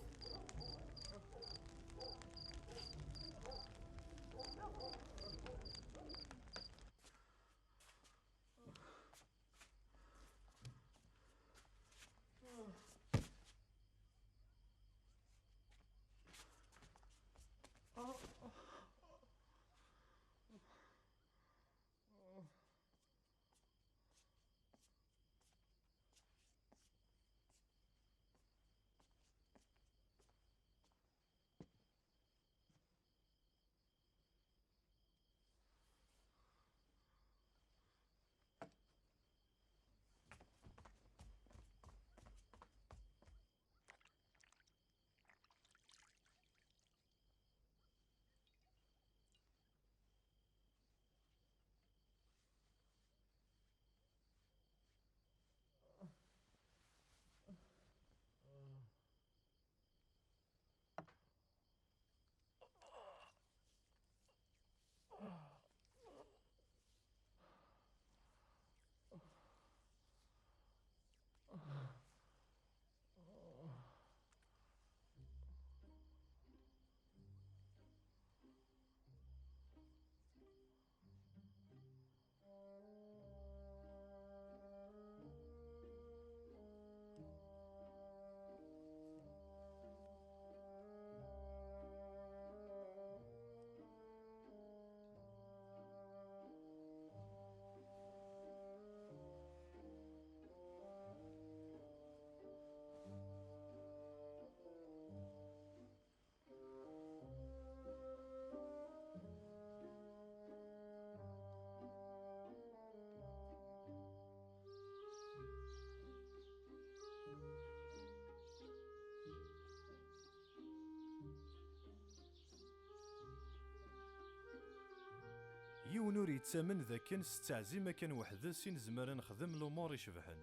Yiwen ur yettamen d akken s ttaɛzim akken weḥd-s i nezmer ad nexdem lumuṛ icebḥen,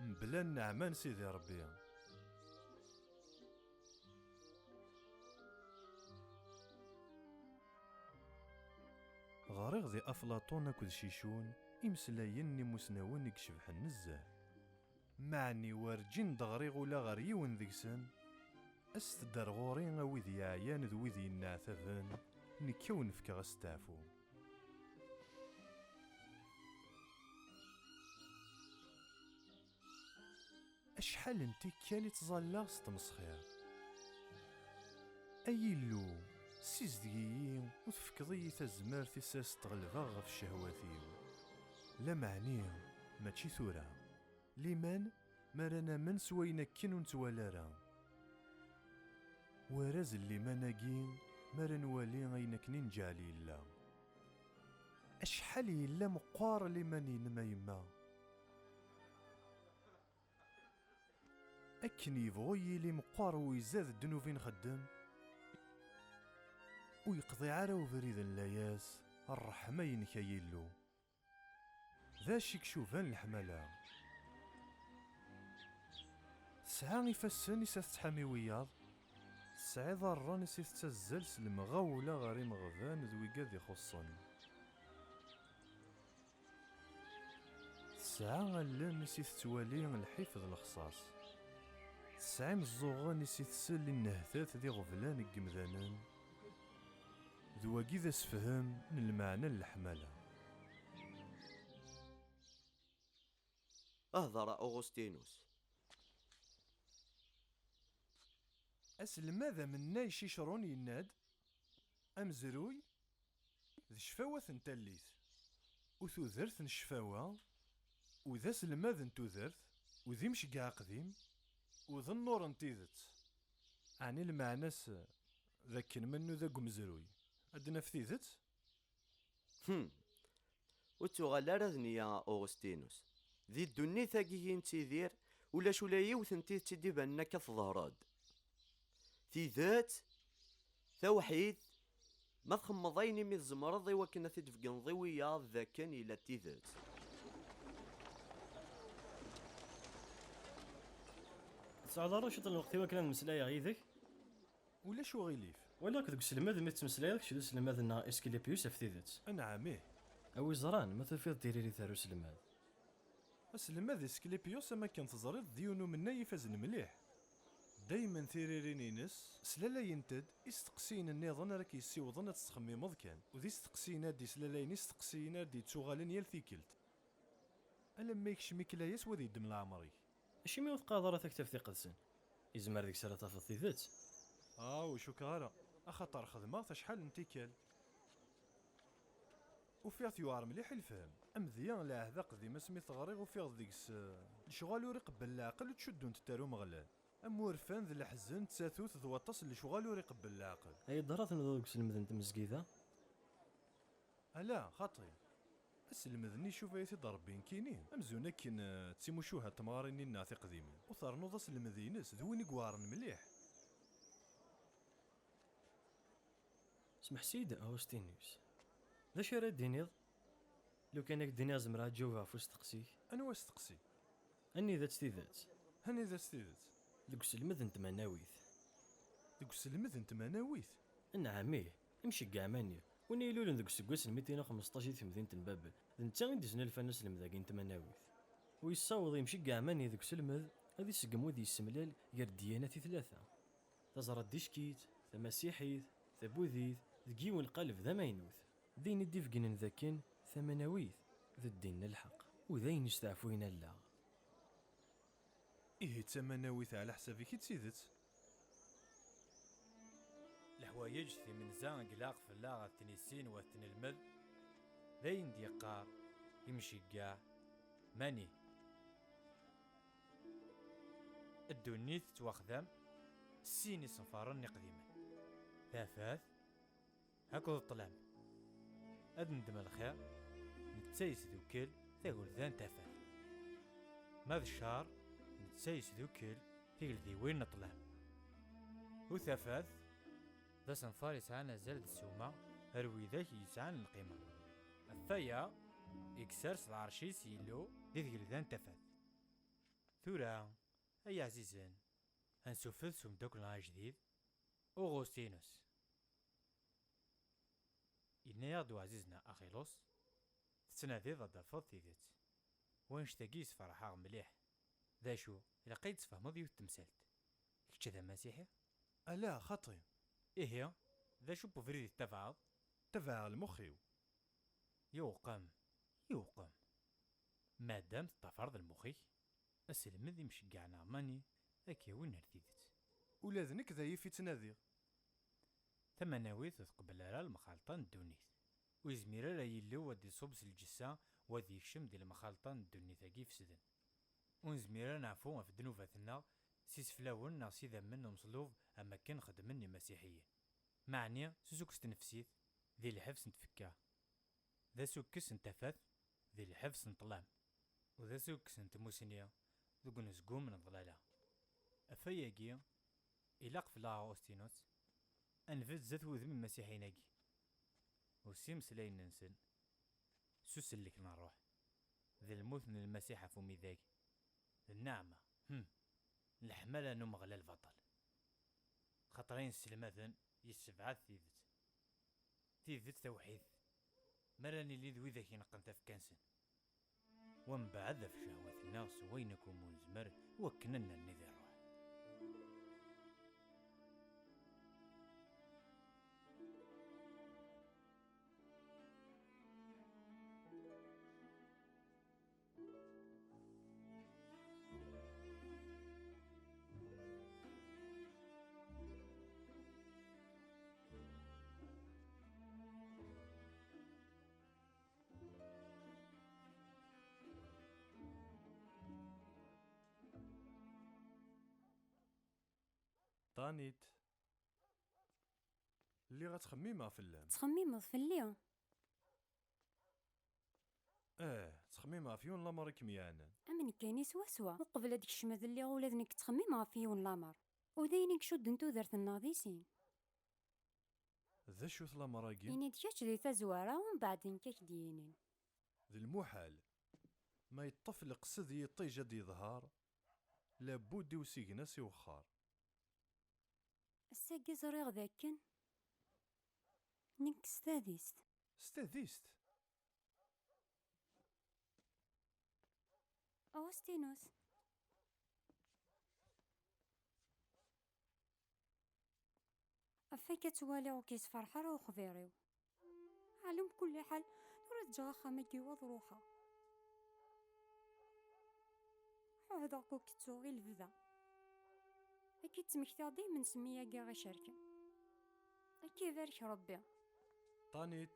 mebla nneɛma n Sidi Ṛebbi. Ɣriɣ di Aflaṭun akked Cicun imeslayen n imusnawen i icebḥen nezzeh. Meɛni werǧin d-ɣriɣ ula ɣer yiwen deg-sen. Aset-d ar ɣur-i a wid yeɛyan d wid yenneɛtaben, nekk a wen-fkeɣ asteɛfu. Acḥal n tikkal i ttẓallaɣ s tmesxir. Ay Illu, ssizdeg-iyi u tefkeḍ-iyi tazmert i s as-ɣelbeɣ ɣef ccehwat-iw. Lameɛni, mačči tura. Liman, mi ara namen s wayen akken ur nettwali ara. Warraz n liman-agi, mi ara nwali ayen akken i nǧeɛl yella. Acḥal yella meqqar liman-inem a yemma! Akken yebɣu yili meqqar u izad ddnub i nxeddem, ur yeqḍiɛ ara ubrid n layas, ṛṛeḥma-inek ay Illu. D acu i icuban leḥmala? Tesɛa ifassen i s at tettḥami wiyaḍ, tesɛa iḍarren i s i tettazzal s lemɣawla ɣer imeɣban d wigad ixuṣṣen. Tesɛa allen i s i tettwali lḥif d lexṣaṣ. Tesɛa imeẓẓuɣen i s i tsell i nnehtat d iɣeblan n yemdanen. D wagi d asefhem n lmeɛna n leḥmala. Ahder a Augustinus. Aselmad amennay Cicrun yenna-d, amezruy d ccfawat n tallit, u tudert n ccfawa, u d aselmad n tudert, u d imceggeɛ aqdim, u d nnur n tidet. Ɛni lmeɛna-s d akken ma nnuda deg umezruy, ad d-naf tidet? Hmm. Ur tuɣal ara d nniya a Augustinus. Di ddunit-agi i nettidir, ulac ula yiwet n tidet i d-ibanen akka teḍher-d. Tidet, tawḥidt, ma txemmeḍ ayen imi tzemreḍ i wakken ad t-id-tbeggneḍ i wiyaḍ d akken yella d tidet. Tesɛiḍ ara ciṭ n lweqt i wakken ad mmeslayeɣ yid-k? Ulac uɣilif. Walaɣ-k deg uselmed mi tettmeslayeḍ kečč d uselmad-nneɣ Askilipyus ɣef tidet. Anɛam, ih. A wi ẓran ma tufiḍ tiririt ar uselmad. Aselmad Askilipyus, am akken teẓriḍ, d yiwen umennay ifazen mliḥ. Daymen tiririn-ines slalayent-d isteqsiyen nniḍen ara k-yessiwḍen ad tettxemmimeḍ kan, u d isteqsiyen-a d-islalayen isteqsiyen ara d-yettuɣalen yal tikkelt. Alamma yekcem-ik layas u ad yeddem leɛmer-ik. Acimi ur teqqareḍ ara Taktabt Iqedsen? Izmer deg-s ara tafeḍ tidet. Ah, ur cukkeɣ ara, axaṭer xedmeɣ-t acḥal n tikkal. Ufiɣ-t yewɛer mliḥ i lefhem. Amedya n Lɛehd Aqdim, asmi t-ɣriɣ, ufiɣ deg-s, eh, lecɣal ur iqebbel leɛqel ur ttcuddunt-t ar Umeɣlal. Am wurfan d leḥzen d tatut d waṭas n lecɣal ur iqebbel leɛqel. Ay ddṛa tennuḍ deg uselmed n tmezgida? Ala, xaṭi. Aselmed-nni icuba-yi-t-id Ṛebbi nekkini, amzun akken, eh, d timucuha n temɣarin-nni-nneɣ tiqdimin. U ternuḍ aselmed-ines d win i iweɛṛen mliḥ. Smeḥs-iyi-d, a Augustinus. D acu ara d-tiniḍ? Lukan ad k-d-iniɣ zemreɣ ad ǧawbeɣ ɣef usteqsi-k. Anwa asteqsi? Anida-tt tidet? Anida-tt tidet? Deg uselmed n tmanawit. Deg uselmed n tmanawit? Nɛam, ih, imceggeɛ mani, win i ilulen deg useggas n mitin u xmesṭac di temdint n Babel, d netta i d-iznulfan aselmed-agi n tmanawit. U yessaweḍ imceggeɛ mani deg uselmed ad iseggem wid yessemlal gar ddyanat i tlata. Taẓraddickit, tamasiḥit, tabudit, deg yiwen lqaleb d amaynut. D ayen i d-ibeggnen d akken tamanawit d ddin n lḥeqq, u d ayen yesteɛfuyen allaɣ. Ihi d tamanawit ɛla ḥsab-ik i d tidet? Leḥwayeǧ timenza i ilaq fell-aɣ ad ten-issin u ad ten-nelmed, d ayen d-yeqqar imceggeɛ mani. Ddunit tettwaxdam s sin isenfaren iqdimen, tafat akked ṭṭlam. Ad neddem lxir, netta yesdukel tagulda n tafat. Ma d ccer, netta yesdukel tigeldiwin n ṭṭlam. U tafat d asenfar yesɛan azal d ssuma ar widak yesɛan lqima. Ɣef waya i yessers lɛerc-is Yillu di tgelda n tafat. Tura, ay ɛzizen, ad nsufed s umeddakel-nneɣ ajdid, Uɣustinus. Yenna-yaɣ-d uɛziz-nneɣ Axilus, tettnadiḍ ad d-tafeḍ tidet. Wanect-agi yessefreḥ-aɣ mliḥ. D acu, ilaq ad yi-d-tesfehmeḍ yiwet n temsalt. Kečč d amasiḥi? Ala, xaṭi. Ihi, d acu n ubrid i tettabaɛeḍ? Tabaɛeɣ lmux-iw. Yewqem, yewqem. Madam teṭṭafreḍ lmux-ik, aselmed imceggeɛ-nneɣ Mani ad k-yawin ar tidet. Ula d nekk d ayif i ttnadiɣ. Tamanawit ur tqebbel ara lemxalṭa n ddunit. Ur yezmir ara Yillu ad d-iṣubb s lǧessa u ad yekcem di lemxalṭa n ddunit-agi ifesden. Ur nezmir ara neɛfu ɣef ddnubat-nneɣ s iseflawen neɣ s idammen n umeṣlub am wakken xeddmen imasiḥiyen. Meɛni, s usukkes n tnefsit, di lḥebs n tfekka. D asukkes n tafat, di lḥebs n ṭṭlam. U d asukkes n tmusni, deg unezgum n ḍlala. Ɣef wayagi, ilaq fell-aɣ Uɣustinus ad nbedd zdat wudem imasiḥiyen-agi, u s imeslayen-nsen, s usellek n ṛṛuḥ, d lmut n Lmasiḥ ɣef umidag, d nneɛma, hm, leḥmala n Umeɣlal baṭel. Xaṭer ayen sselmaden yessebɛad tidet. Tidet tawḥidt, mi ara nili d widak ineqqen tafekka-nsen. Wa mbeɛd ɣef ccehwat-nneɣ s wayen akk umi nezmer, wakken ad nerni di ṛṛuḥ. Tanit. Lliɣ ttxemmimeɣ fell-am. Ttxemmimeḍ fell-i? Eh, ttxemmimeɣ ɣef yiwen lamer i kem-yeɛnan. Am nekkini swaswa. Uqbel ad d-kecmeḍ, lliɣ ula d nekk ttxemmimeɣ ɣef yiwen lamer. U d ayen i icudden tudert-nneɣ di sin. D acu-t lamer-agi? Ini-d kečč di tazwara, umbeɛd nekk ad k-d-yinin. D lmuḥal. Ma yeṭṭef leqsed yiṭij ad d-yeḍher, labudd i usigna s iwexxar. Ass-agi ẓriɣ d akken nekk s tadist. S tadist? Awestinus. Ɣef akka ttwaliɣ ur k-yessefreḥ ara uxbir-iw. Ɛlum kulli ḥal, tura ad ǧǧeɣ axxam-agi u ad ruḥeɣ. Ɛuhdeɣ-k ur k-ttuɣ i lebda. Ad k-id-ttmektiɣ daymen s mmi-agi aɣ-icerken. Ad k-ibarek Rebbi. Tanit.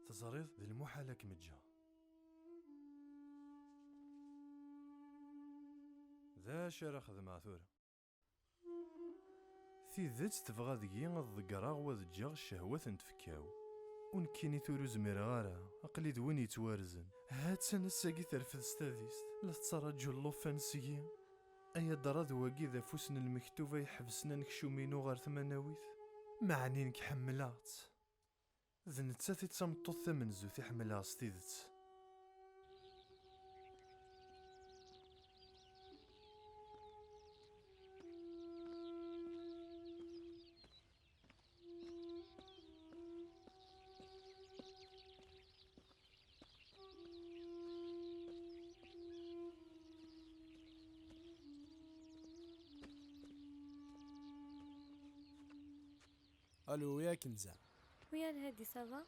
Teẓriḍ, d lmuḥal ad kem-ǧǧeɣ. D acu ara xedmeɣ tura? Tidet tebɣa deg-i ad ḍeggreɣ u ad ǧǧeɣ ccehwat n tfekka-w. U nekkini tura ur zmireɣ ara, aql-i d win yettwarzen. Ha-tt-an ass-agi terfed s tadist, la tettraǧu llufan seg-i. Ay adṛad wagi d afus n lmektub ay iḥebsen anekcum-inu ɣer tmanawit. Meɛni nekk ḥemmleɣ-tt. D nettat i d tameṭṭut tamenzut i ḥemmleɣ s tidet. Alo, ya Kenza. Wi a Lhadi, ça va?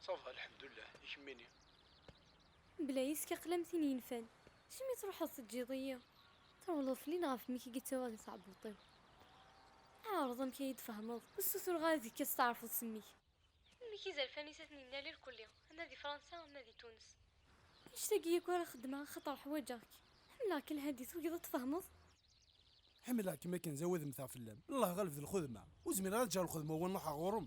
Ça va, lḥemdullah. I kemmini? Mebla yes-k aql-am tin yenfan. Acimi truḥeḍ teǧǧiḍ-iyi? Trewleḍ fell-i neɣ ɣef mmi-k i yettawi di tɛebbuḍt-iw? Ɛreḍ amek ay yi-d-tfehmeḍ. Ur ssutureɣ ara deg-k ad testeɛrfeḍ s mmi-k. Mmi-k izerfan-is ad ten-innal irkelli, ama di Fransa, ama di Tunes. Annect-agi yakk ara xeddmeɣ axaṭer ḥwaǧeɣ-k. Ḥemmleɣ-k a Lhadi, tugiḍ ad tfehmeḍ? Ḥemmleɣ-kem akken zzawadem-teɣ fell-am. Allah ɣaleb d lxedma. Ur zmireɣ ad ǧǧeɣ lxedma u ad n-ruḥeɣ ɣur-m.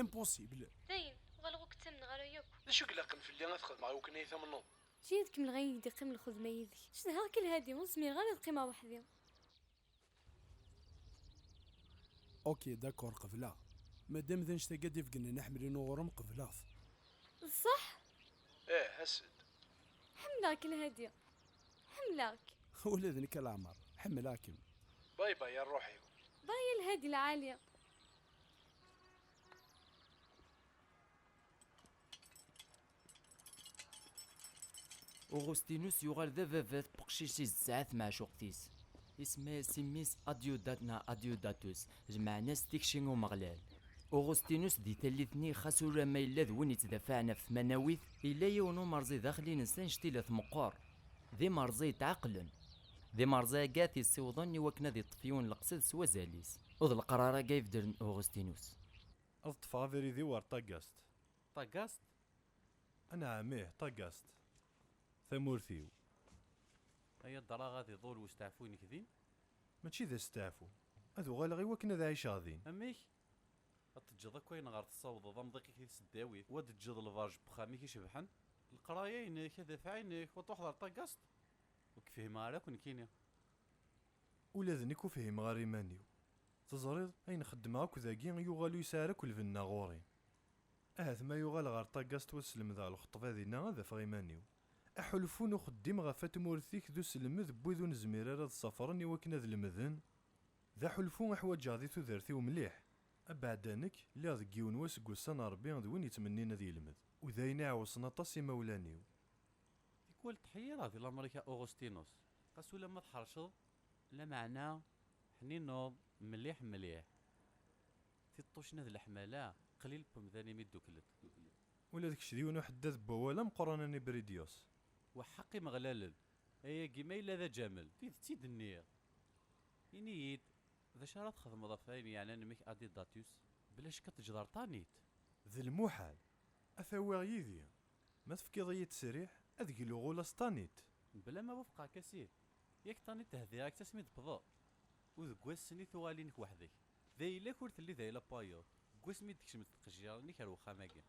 Impossible. Dayen, uɣaleɣ ur k-ttamneɣ ara yakk. D acu i ilaqen fell-i ad t-xedmeɣ i wakken ad yi-tamneḍ? Eǧǧ-iyi ad kemmleɣ ayen i k-d-iqqim lxedma yid-k. Cedhaɣ-k a Lhadi, ur zmireɣ ara ad qqimeɣ weḥd-i. Ok, d'accord, qebleɣ. Madam d annect-agi ad d-ibegnen aḥemmel-inu ɣur-m, qebleɣ-t. D ṣṣeḥ? Ih, as-d. Ḥemmleɣ-k, Lhadi. Ḥemmleɣ-k. Ula d nekk a leɛmer, ḥemmleɣ-kem. Bye bye a ṛṛuḥ-iw. Bye a Lhadi lɛali. Uɣustinus yuɣal d ababat n uqcic-is tesɛa tmeɛcuqt-is. Isemma-yas i mmi-s Adyudat neɣ Adyudatus, lmeɛna-s tikci n Umeɣlal. Uɣustinus di tallit-nni, xas ulamma yella d win yettdafaɛen ɣef tmanawit, yella yiwen umerẓi daxel-ines annect-ila tmeqqer. D imerẓi yetɛeqlen. D imerẓi-agi ad t-yessiwḍen i wakken ad yeṭṭef yiwen leqsed s wazal-is. U d leqrar-agi i ibeddlen Uɣustinus. Ad ṭṭfeɣ abrid-iw ɣer Tagast. Tagast? Anɛam, ih, Tagast. Tamurt-iw. Ay adra ad iḍul usteɛfu-inek din? Mačči d asteɛfu. Ad uɣaleɣ i wakken ad ɛiceɣ din. Amek? Ad teǧǧeḍ akk ayen ɣer tessawḍeḍ, amḍiq-ik di tseddawit, u ad teǧǧeḍ lberj n wexxam-ik icebḥen? Leqraya-inek, adafeɛ-inek, u ad truḥeḍ ɣer Tagast? Ur k-fhimeɣ ara akk nekkini. Ula d nekk ur fhimeɣ ara iman-iw. Teẓriḍ, ayen xeddmeɣ akk dagi yuɣal ur yesɛi ara akk lbenna ɣur-i. Ahat ma yuɣal ɣer Tagast u ad slemdeɣ lxeṭṭba dinna, ad afeɣ iman-iw. Aḥulfu n uxeddim ɣef tmurt-ik d uselmed n wid ur nezmir ara ad ṣafren i wakken ad lemden, d aḥulfu i ḥwaǧeɣ di tudert-iw mliḥ. Abeɛda nekk, lliɣ deg yiwen wass deg ussan n Ṛebbi d win yettmennin ad yelmed, u d ayen iɛewṣen aṭas imawlan-iw. Tikwal tḥeyyireɣ di lamer-ik a Uɣustinus, xas ulamma tḥerceḍ, lameɛna ḥninuḍ mliḥ mliḥ. Tiṭṭucna d leḥmala, qlil n wemdan imi dduklen. Ula d kečč d yiwen uḥeddad n wawal ameqqran a Nibridyus. Weḥḥeq imeɣlalen, ayagi ma yella d aǧamel, tidet i d-nniɣ. Ini-yi-d, d acu ara txedmeḍ ɣef wayen yeɛnan mmi-k Adidatus? Bla ccek ad teǧǧeḍ ar Tanit. D lmuḥal. Ad t-awiɣ yid-i. Ma tefkiḍ-iyi-d ttesriḥ, ad gluɣ ula s Tanit. Bla ma wufqeɣ-k a Sid. Yak Tanit hdiɣ-ak-tt asmi d-tewwḍeḍ. U deg wass-nni tuɣalin-ik weḥd-k. D ayla-k ur telli d ayla n wayeḍ. Deg wasmi d-tkecmeḍ tqejjirin-ik ar wexxam-agi.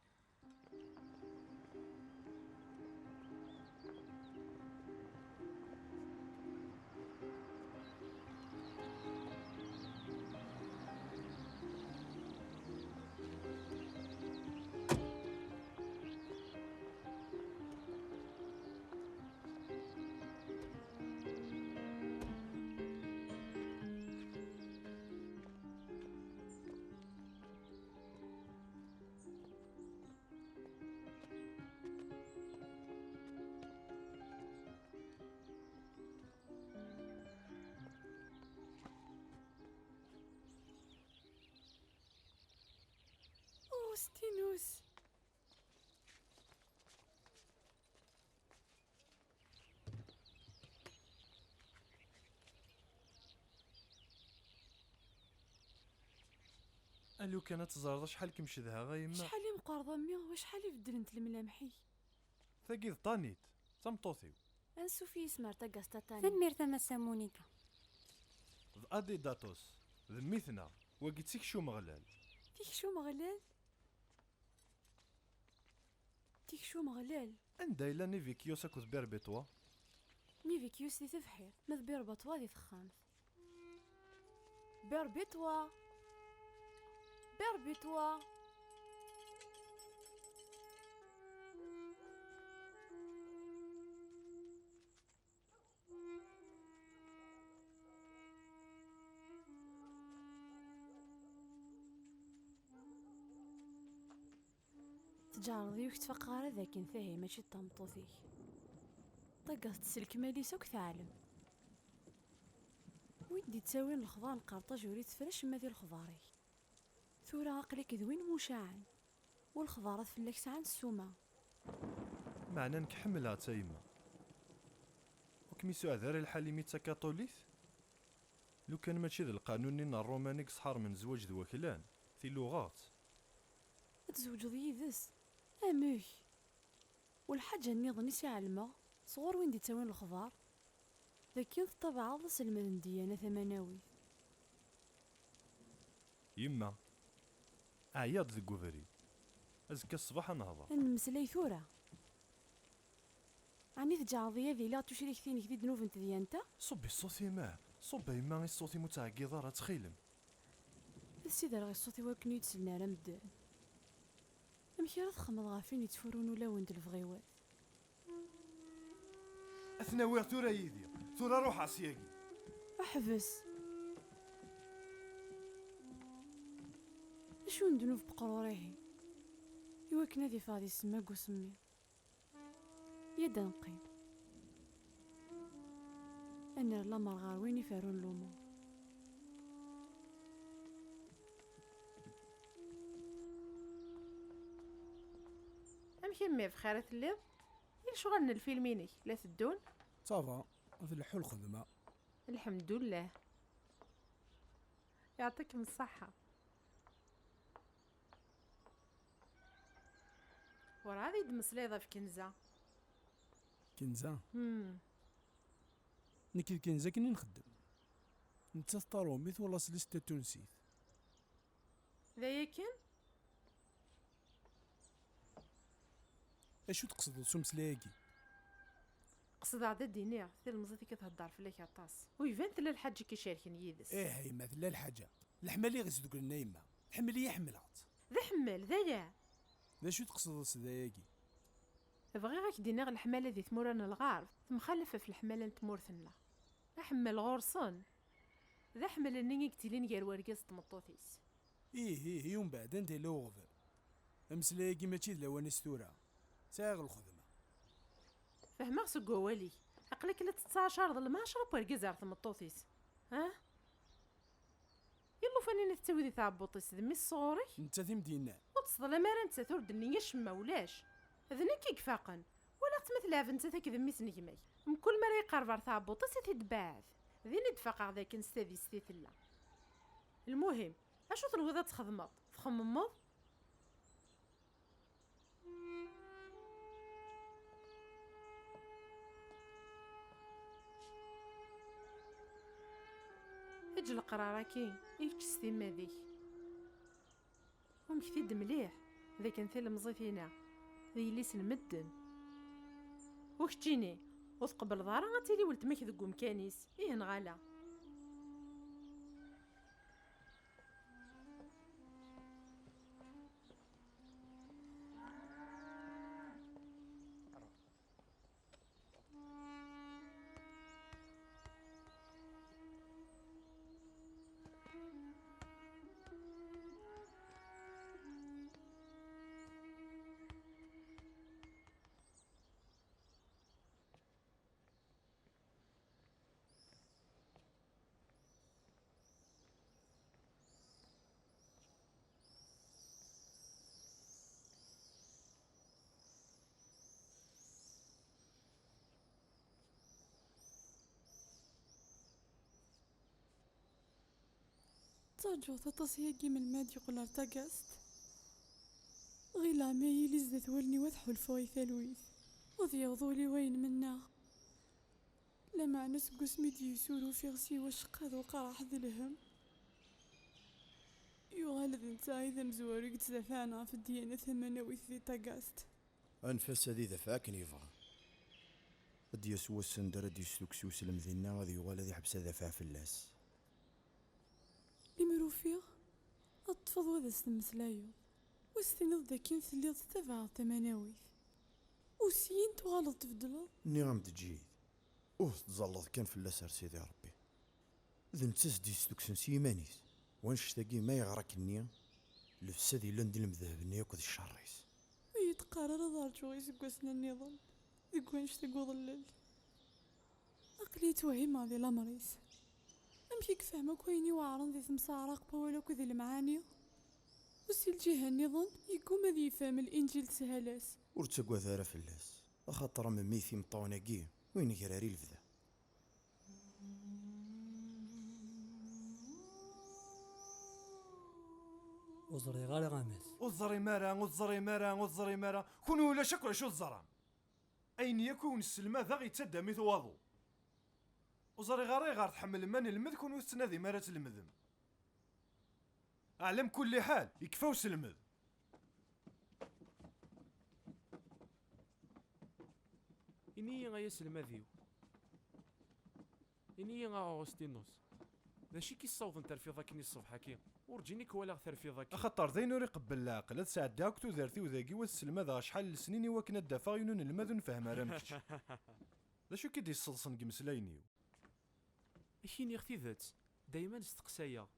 Uɣustinus. A lukan ad teẓreḍ acḥal kem-cedhaɣ a yemma. Acḥal i meqqreḍ a mmi, u acḥal i beddlent lemlameḥ-ik. Tagi d Tanit, d tameṭṭut-iw. Ansuf yis-m ar Tagast a Tanit. Tanemmirt a Massa Monica. D Adidatus, d mmi-tneɣ, wagi d tikci umeɣlal. Tikci umeɣlal? Tikci umeɣlal. Anda yella Nivikyus akked Birbitwa? Nivikyus di tebḥirt, ma d Birbitwa di texxamt. Birbitwa! Birbitwa! Tǧeɛreḍ-iyi ur k-ttfaqeɣ ara d akken tahi mačči d tameṭṭut-ik. Ṭaggeḍ-tt s lekmal-is akk teɛlem. Win d-ittawin lexbar n lqerṭaj ur itteffer acemma di lexbar-ik. Tura aql-ik d win mucaɛen, u lexbarat fell-ak sɛan ssuma. Meɛna nekk ḥemmleɣ-tt a yemma. Ur kem-isuɛed ara lḥal imi d takaṭulit? Lukan mačči d lqanun-nni n Ṛṛuman i yesḥermen zzwaǧ d waklan, tiluɣeɣ-tt. Ad tzewǧeḍ yid-s? Amek? U lḥaǧa nniḍen i s-iɛelmeɣ sɣur win d-ittawin lexbar, d akken tettabaɛeḍ aselmed n ddiyana tamanawit. Yemma, ɛyiɣ-d deg ubrid. Azekka ṣṣbeḥ ad nehḍer. Ad nemmeslay tura. Ɛni tǧeɛreḍ-iyi ad iliɣ d tucrikt-inek di ddnub n tedyant-a? Ṣubbi ṣṣut-im, ah! Ṣubb a yemma i ṣṣut-im, ur ttɛeggiḍ ara, ttxil-m. Ad ssiderɣ ṣṣut-iw akken ur yi-d-sellen ara medden. Amek ara txemmeḍ ɣef win yettfurun ulawen d lebɣiwat? Ad ten-awiɣ tura yid-i. Tura ruḥeɣ syagi. Ḥbes! Acu n ddnub n uqrur-ihi, iwakken ad iffeɣ di ssma deg usemmiḍ? Yya-d ad neqqim. Ad nerr lamer ɣer win iferrun lumuṛ. Amek a mmi, bxir i telliḍ? I lecɣal n lfilm-inek, la teddun? Ça va, tleḥḥu lxedma. Lḥemdullah. Yeɛṭikem ṣṣeḥḥa. Werɛad i d-tmeslayeḍ ɣef Kenza? Kenza? Hmm. Nekk d Kenza akken i nxeddem. Nettat d taṛumit u Laslis d tatunsit. D aya kan? Acu tqesdeḍ s umeslay-agi? Qesdeɣ-d ad d-iniɣ, tilemẓit i k-thedder fell-ak aṭas. U iban tella lḥaǧa i k-icerken yid-s. Ih, a yemma, tella lḥaǧa. Leḥmala i ɣ-isduklen a yemma. Tḥemmel-iyi, ḥemmleɣ-tt. D aḥemmel, d aya. D acu tqesdeḍ s dayagi? Bɣiɣ ad k-d-iniɣ, leḥmala di tmura n lɣerb temxalaf ɣef leḥmala n tmurt-nneɣ. Aḥemmel ɣur-sen d aḥemmel-nni i yettilin gar wergaz d tmeṭṭut-is. Ih, ih, i umbeɛd anda yella uɣbel? Ameslay-agi mačči d lawan-is tura. Sɛiɣ lxedma. Fehmeɣ seg wawal-ik. Aql-ak la tettɛacareḍ lmeɛcra n wergaz ar tmeṭṭut-is. Ha? Yella ufan-in i tettawi di tɛebbuḍt-is d mmi-s sɣur-k? Nettat i m-d-yennan. Ur tt-teḍlam ara nettat, ur d-tenni acemma, ulac. D nekk i ifaqen. Walaɣ-tt ma telɛeb nettat akked mmi-s n gma-k. Mkul mi ara iqerreb ar tɛebbuḍt-is i t-id-tbeɛɛed. Din i d-faqeɣ dakken s tadist i tella. Lmuhim, acu tenwiḍ ad txedmeḍ? Txemmemeḍ? Eǧǧ leqrar-agi i kečč s timmad-ik. Umket-id mliḥ d akken tilemẓit-ina d yelli-s n medden. U keččini, ur tqebbleḍ ara ad tili weltma-k deg umkan-is, ih neɣ ala? Ttaǧǧuɣ-t aṭas yagi melmi ad d-yeqqel ar tagast. Ɣileɣ ma yili zdat wallen-iw ad ḥulfuɣ i talwit, ad yaweḍ ul-iw ayen mennaɣ. Lameɛna seg wasmi d-yessuruf iɣes-iw aceqqad uqraḥ d lhemm, yuɣal d netta i d amezwaru i yettdafaɛen ɣef ddiyana tamanawit di tagast. Anef-as ad idafeɛ akken yebɣa. Ad d-yas wass anda ara d-yestukes uselmed-inna, ad yuɣal ad iḥbes adafeɛ fell-as. Limer ufiɣ, ad teṭṭfeḍ wa d as-temmeslayeḍ, wa s-tiniḍ d akken telliḍ tettabaɛeḍ tamanawit. U syin tuɣaleḍ tbeddleḍ? Nniɣ-am-d, Ǧid, ur tettẓalleḍ kan fell-as ar Sidi Ṛebbi. D netta s-d-yestuksen s yiman-is. Wanect-agi ma yeɣra-k-nni, lefsad yellan di lemdeheb-nni akk d cceṛ-is. Ur yi-d-qqar ara ad rǧuɣ iseggasen-nniḍen deg wanect-agi uḍellel. Aql-i ttwehhimeɣ di lamer-is. Amek i yefhem akk ayen iweɛṛen di temseɛraq n wawal akked lemɛani? U si lǧiha-nniḍen, yegguma ad yefhem Linǧil s sshala-s. Ur ttagad ara fell-as, axaṭer am mmi-t imeṭṭawen-agi, ur inger ara i lebda. Ur ẓriɣ ara, a mass. Ur teẓrim ara, ur teẓrim ara, ur teẓrim ara. Kunwi ulac akk acu teẓram. Ayen yakk i wen-sselmadeɣ yettaddam-it waḍu. Ur ẓriɣ ara ayɣer tḥemmlem ad nelmed, kunwi ur tettnadim ara ad tlemdem. Ɛla kulli ḥal, yekfa uselmed. Ini-yi, ay aselmad-iw. Ini-yi, a Aɣustinus, d acu i k-yessawḍen terfiḍ akken i ṣṣbeḥ-agi? Urǧin i k-walaɣ terfiḍ akka. Axaṭer d ayen ur iqebbel leɛqel, ad sɛeddiɣ akk tudert-iw dagi, u ad sselmadeɣ acḥal n lesnin i wakken ad d-afeɣ yiwen n unelmad ur nfehhem ara am kečč. D acu i k-id-yesseḍsen deg imeslayen-iw? Ak-iniɣ tidet, dayman steqsayeɣ.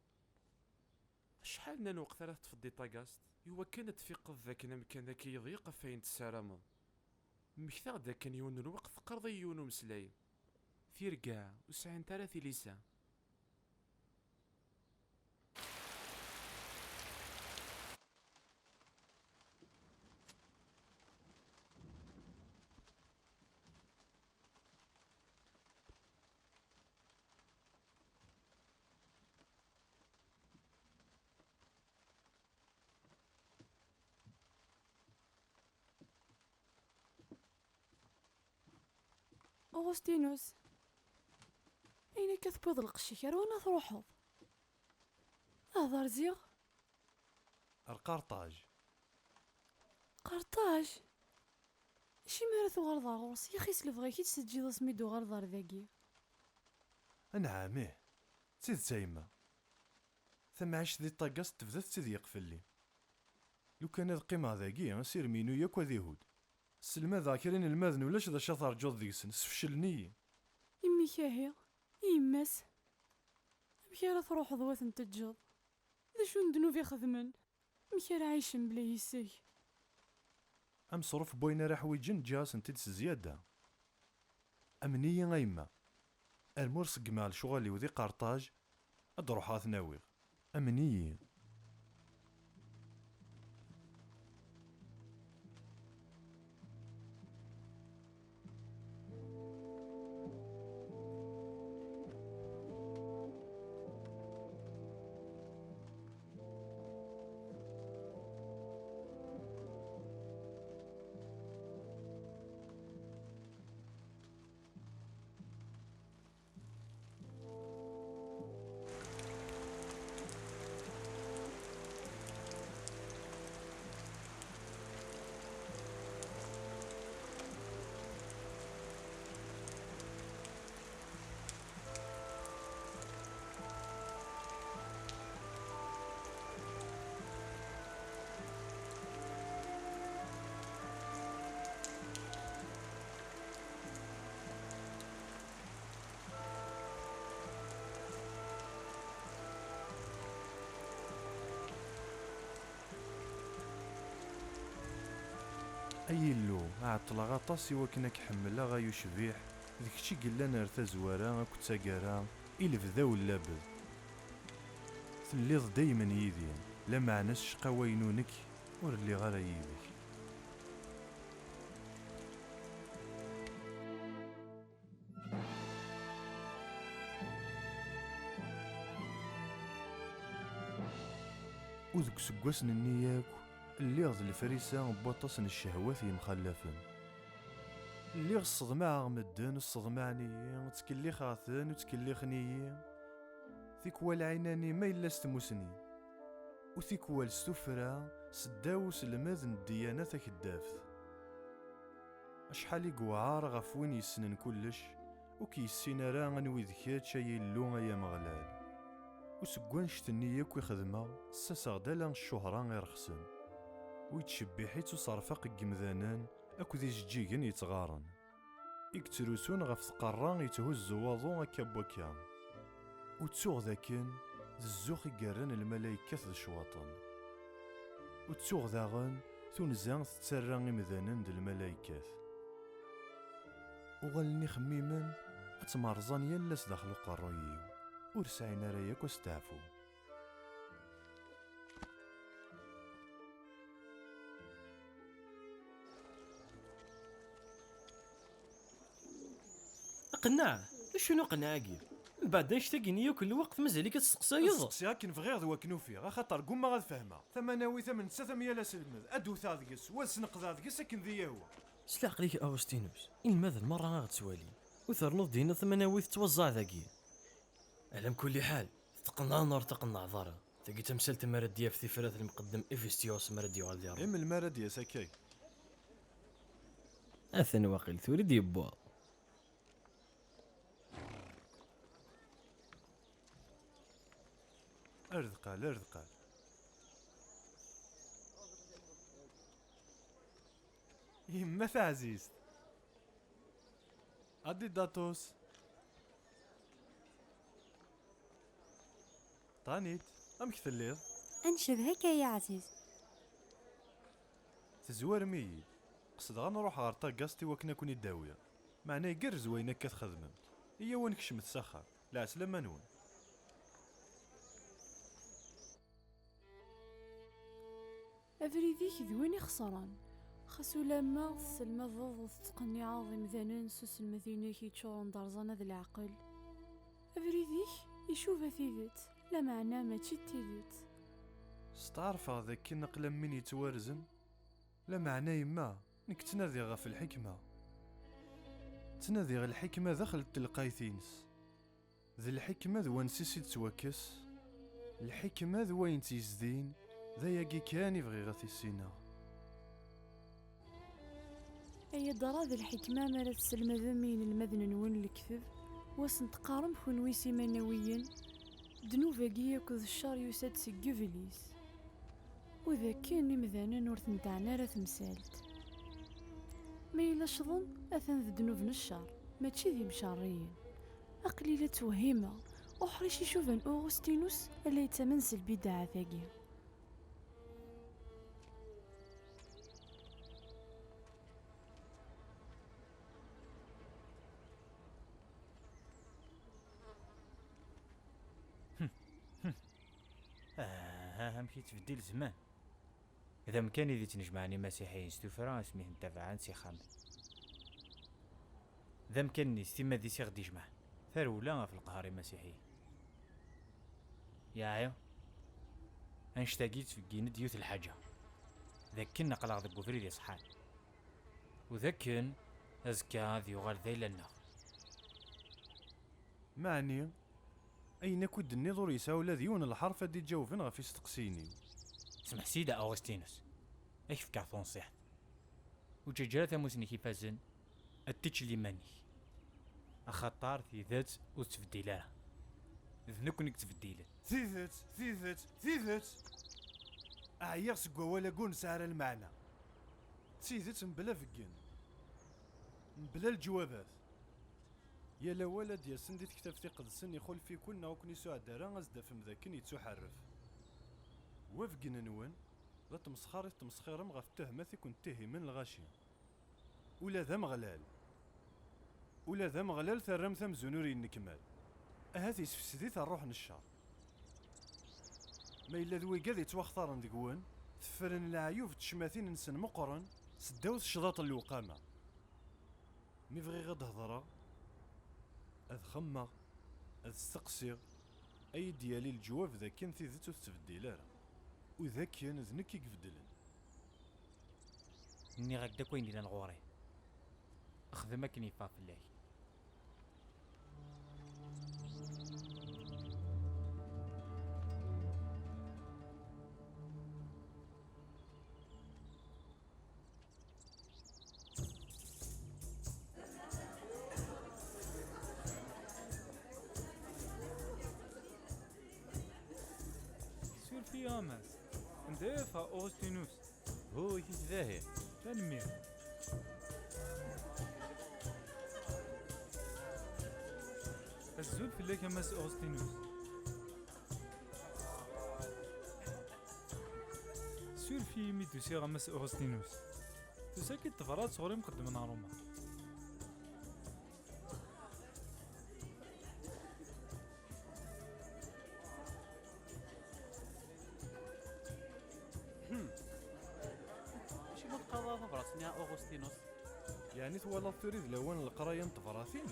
Acḥal n lweqt ara teṭṭfeḍ di tagast? Iwakken ad tfiqeḍ d akken amkan-agi yeḍyeq ɣef wayen tessarameḍ. Mmektaɣ-d akken yiwen n lweqt teqqareḍ-iyi yiwen umeslay. Tirga ur sɛint ara tilisa. Augustinus, ayen akka tewwiḍ lqecc-ik ar wana truḥeḍ? Hder ziɣ. Ar Qarṭaj. Qarṭaj? Acimi ara tuɣaleḍ ar ɣur-s? Yaxi s lebɣi-k i tt-teǧǧiḍ asmi d-tuɣaleḍ ar dagi. Anɛam, ih. D tidet a yemma. Tamɛict di ṭṭagast tebda tettiḍyeq fell-i. Lukan ad qqimeɣ dagi, asirem-inu yakk ad ihudd. Sselmadeɣ kra inelmaden ulac d acu ad terǧuḍ deg-sen, sfeclen-iyi. I mmi-k ahi? I yemma-s? Amek ara truḥeḍ u ad ten-teǧǧeḍ? D acu n ddnub i xedmen? Amek ara ɛicen bla yis-k? Ameṣruf n wayen ara ḥwiǧen ǧǧiɣ-asen-t-id s zzyada. Amen-iyi a yemma. Armi ur ṣeggmeɣ lecɣal-iw di Qarṭaj, ad d-ruḥeɣ ad ten-awiɣ. Amen-iyi. Ay Illu, ɛeṭṭleɣ aṭas i wakken ad k-ḥemmleɣ ay ucbiḥ, d kečč i yellan ar tazwara akked taggara, i lebda u labed. Telliḍ daymen yid-i, lameɛna s ccqawa-inu nekk, ur lliɣ ara yid-k. U deg useggasen-nni yakk, lliɣ d lefrisa n waṭas n ccehwat yemxallafen. Lliɣ sseḍmaɛeɣ medden, sseḍmaɛen-iyi, ttkellixeɣ-ten u ttkellixen-iyi. Tikwal ɛinani ma yella s tmusni, u tikwal s tuffra, seddaw uselmed n ddiyana takeddabt. Acḥal i yewɛer ɣef win yessnen kullec, ur k-yessin ara anwi d kečč, ay Illu, ay Ameɣlal. U seg wannect-nni yakk i xedmeɣ, ssaseɣ-d ala ccuhra irexsen, u yettcebbiḥ-itt userfaq n yemdanen akked ijeǧǧigen yettɣaren, i yettrusun ɣef tqerra yetthuzzu waḍu akka n wakka. U ttuɣ dakken d zzux i yerran lmalayekkat d ccwaṭen. U ttuɣ daɣen tunza tettarra imdanen d lmalayekkat. Uɣalen ixemmimen ad tmerẓan yal ass daxel uqerruy-iw, ur sɛin ara yakk asteɛfu. Aqenneɛ? D acu n uqenneɛ-agi? Mbeɛd annect-agi-nni yakk n lweqt mazal-ik ad testeqsayeḍ? Ad steqsiɣ akken bɣiɣ d wakken ufiɣ, axaṭer ggummaɣ ad fehmeɣ. Tamanawit am nettat am yal aselmed, ad d-wteɣ deg-s, u ad sneqdeɣ deg-s akken d iyi-yehwa. S leɛqel-ik a Augustinus, inelmaden merra a ɣ-ttwalin. U ternuḍ d-tiniḍ tamanawit tettwaẓẓeɛ dagi. Ɛla mkulli ḥal, tqenɛeḍ neɣ ur tqenɛeḍ ara, tagi d tamsalt mi ara d-yaf tifrat n lmuqeddem Evistius mi ara d-yuɣal di Ṛṛum. I melmi ara d-yas akkay? Atan waqil tura i d-yewweḍ. Ar deqqal. Ɣer deqqal. Yemma taɛzizt. Adidatus. Tanit, amek telliḍ? Ad ncedh-ak ay aɛziz. Tezwarem-iyi-d. Qesdeɣ ad nruḥ ɣer tagaẓt i wakken ad ken-id-awiɣ. Meɛna igerrez wayen akka txedmemt. Iyyaw ad nekcmet s axxam. Lɛeslama-nwen. Abrid-ik d win ixeṣren. Xas ulamma tesselmadeḍ u tettqenniɛeḍ imdanen s uselmed-inek yeččuren d rẓana d leɛqel, abrid-ik icuba tidet, lameɛna mačči d tidet. Steɛṛfeɣ d akken aql am win yettwarzen, lameɛna yemma, nekk ttnadiɣ ɣef lḥikma. Ttnadiɣ lḥikma daxel n telqayt-ines. D lḥikma d wansi i d-tettwakkes. Lḥikma d wayen tt-yezdin, d ayagi kan i bɣiɣ ad t-issineɣ. Ay adra d lḥikma mi ara tesselmadem i yinelmaden-nwen lekteb, u ad sen-teqqarem kunwi s imanawiyen, ddnub-agi akked ccer yusa-d seg Iblis. U d akken imdanen ur ten-teɛni ara temsalt. Ma yella ccḍen, atan d ddnub n ccer, mačči d imcerriyen. Aql-i la ttwehhimeɣ, uḥric icuban Uɣustinus a la yettamen s lbidaɛat-agi. Ah, amek yettbeddil zzman! D amkan i d-ittnejmaɛen imasiḥiyen s tuffra asmi ten-tabaɛen s ixxamen. D amkan-nni s timmad-is i ɣ-d-ijmeɛ. Tarewla ɣef leqher imasiḥiyen. Yeɛya. Annect-agi yettbeggin-d yiwet lḥaǧa. D akken aql-aɣ deg ubrid iṣeḥḥan. U d akken azekka ad yuɣal d ayla-nneɣ. Meɛni, ayen akk i d-tenniḍ ur yesɛi ula d yiwen n lḥerf ad d-iǧawben ɣef isteqsiyen-iw. Smeḥs-iyi-d a Augustinus. Ad k-fkeɣ tunṣiḥt. Ur ǧǧaǧǧa ara tamusni-k ifazen ad tečč liman-ik. Axaṭer tidet ur tettbeddil ara. D nekkni i yettbeddilen. Tidet, tidet, tidet! Ɛyiɣ seg wawal-agi ur nesɛi ara lmeɛna. D tidet mebla beggen. Mebla leǧwabat. Yal awal ad d-yasen di tektabt iqedsen ixulef-iken neɣ ur ken-isuɛed ara, ad s-d-tafem d akken yettuḥerref. Wa beggen-nwen, d atmesxer i tettmesxirem ɣef ttehmat i kent-ttihimen lɣaci. Ula d Ameɣlal. Ula d Ameɣlal terram-t amzun ur yennekmal. Ahat yesfesd-it ṛṛuḥ n cceṛ. Ma yella d wigad yettwaxtaren deg-wen, teffren leɛyub d tecmatin-nsen meqqren seddaw tecḍaṭ n lewqama. Mi bɣiɣ ad d-hedṛeɣ, ad xemmeɣ, ad steqsiɣ, ad yi-d-yali leǧwab d akken tidet ur tettbeddil ara, u d akken d nekk i ibeddlen. Nniɣ-ak-d akk ayen yellan ɣur-i. Xdem akken yeffeɣ fell-ak. Suref-iyi a Mass. Anda i ffeɣ Augustinus? Hu, i-t-id dahi. Tanemmirt. Azul fell-ak a Mass Augustinus. Suref-iyi mi d-usiɣ a Mass Augustinus. Tusa-k-id tebrat sɣur imqeddmen n Ruma. Hmm. Acimi ur teqqareḍ ara tabrat-nni a Augustinus? Yeɛni twalaḍ tura d lawan n leqraya n tebratin?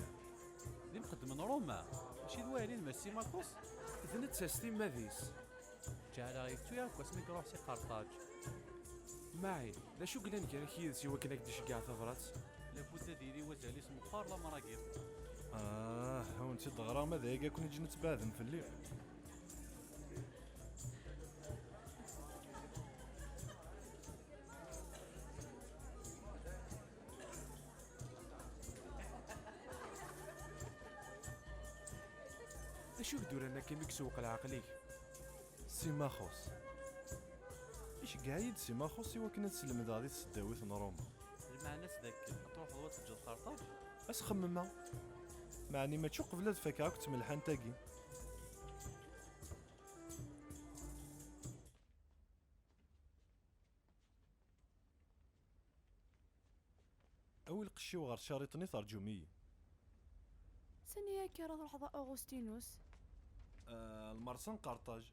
D imqeddmen n Ruma, mačči d wayen n Massimakus? D netta s timmad-is. Ǧeɛleɣ yettu-yaɣ deg wasmi i iruḥ si Qerṭaǧ. Maɛi, d acu yellan gar-ak yid-s i wakken ad k-d-iceggeɛ tabrat? Labud ad yili wazal-is meqqer lamer-agi. Ah, a wen-tt-id-ɣreɣ ma d ayagi ad ken-ǧǧen ad tbeɛdem fell-i. D acu i k-d-uran akka mi isewweq leɛqel-ik? S Simaxus. Iceggeɛ-iyi-d Simaxus i wakken ad slemdeɣ di tesdawit n Roma. Lmeɛna-s d akken ad truḥeḍ u ad teǧǧeḍ Qerṭaj? Ad s-xemmemeɣ. Meɛni mačči uqbel ad fakeɣ akk d tmelḥant-agi. Awi lqecc-iw ɣer tcariṭ-nni terǧum-iyi. Sani akka ara truḥeḍ a Augustinus? Ah, lmerṣa n Qerṭaj.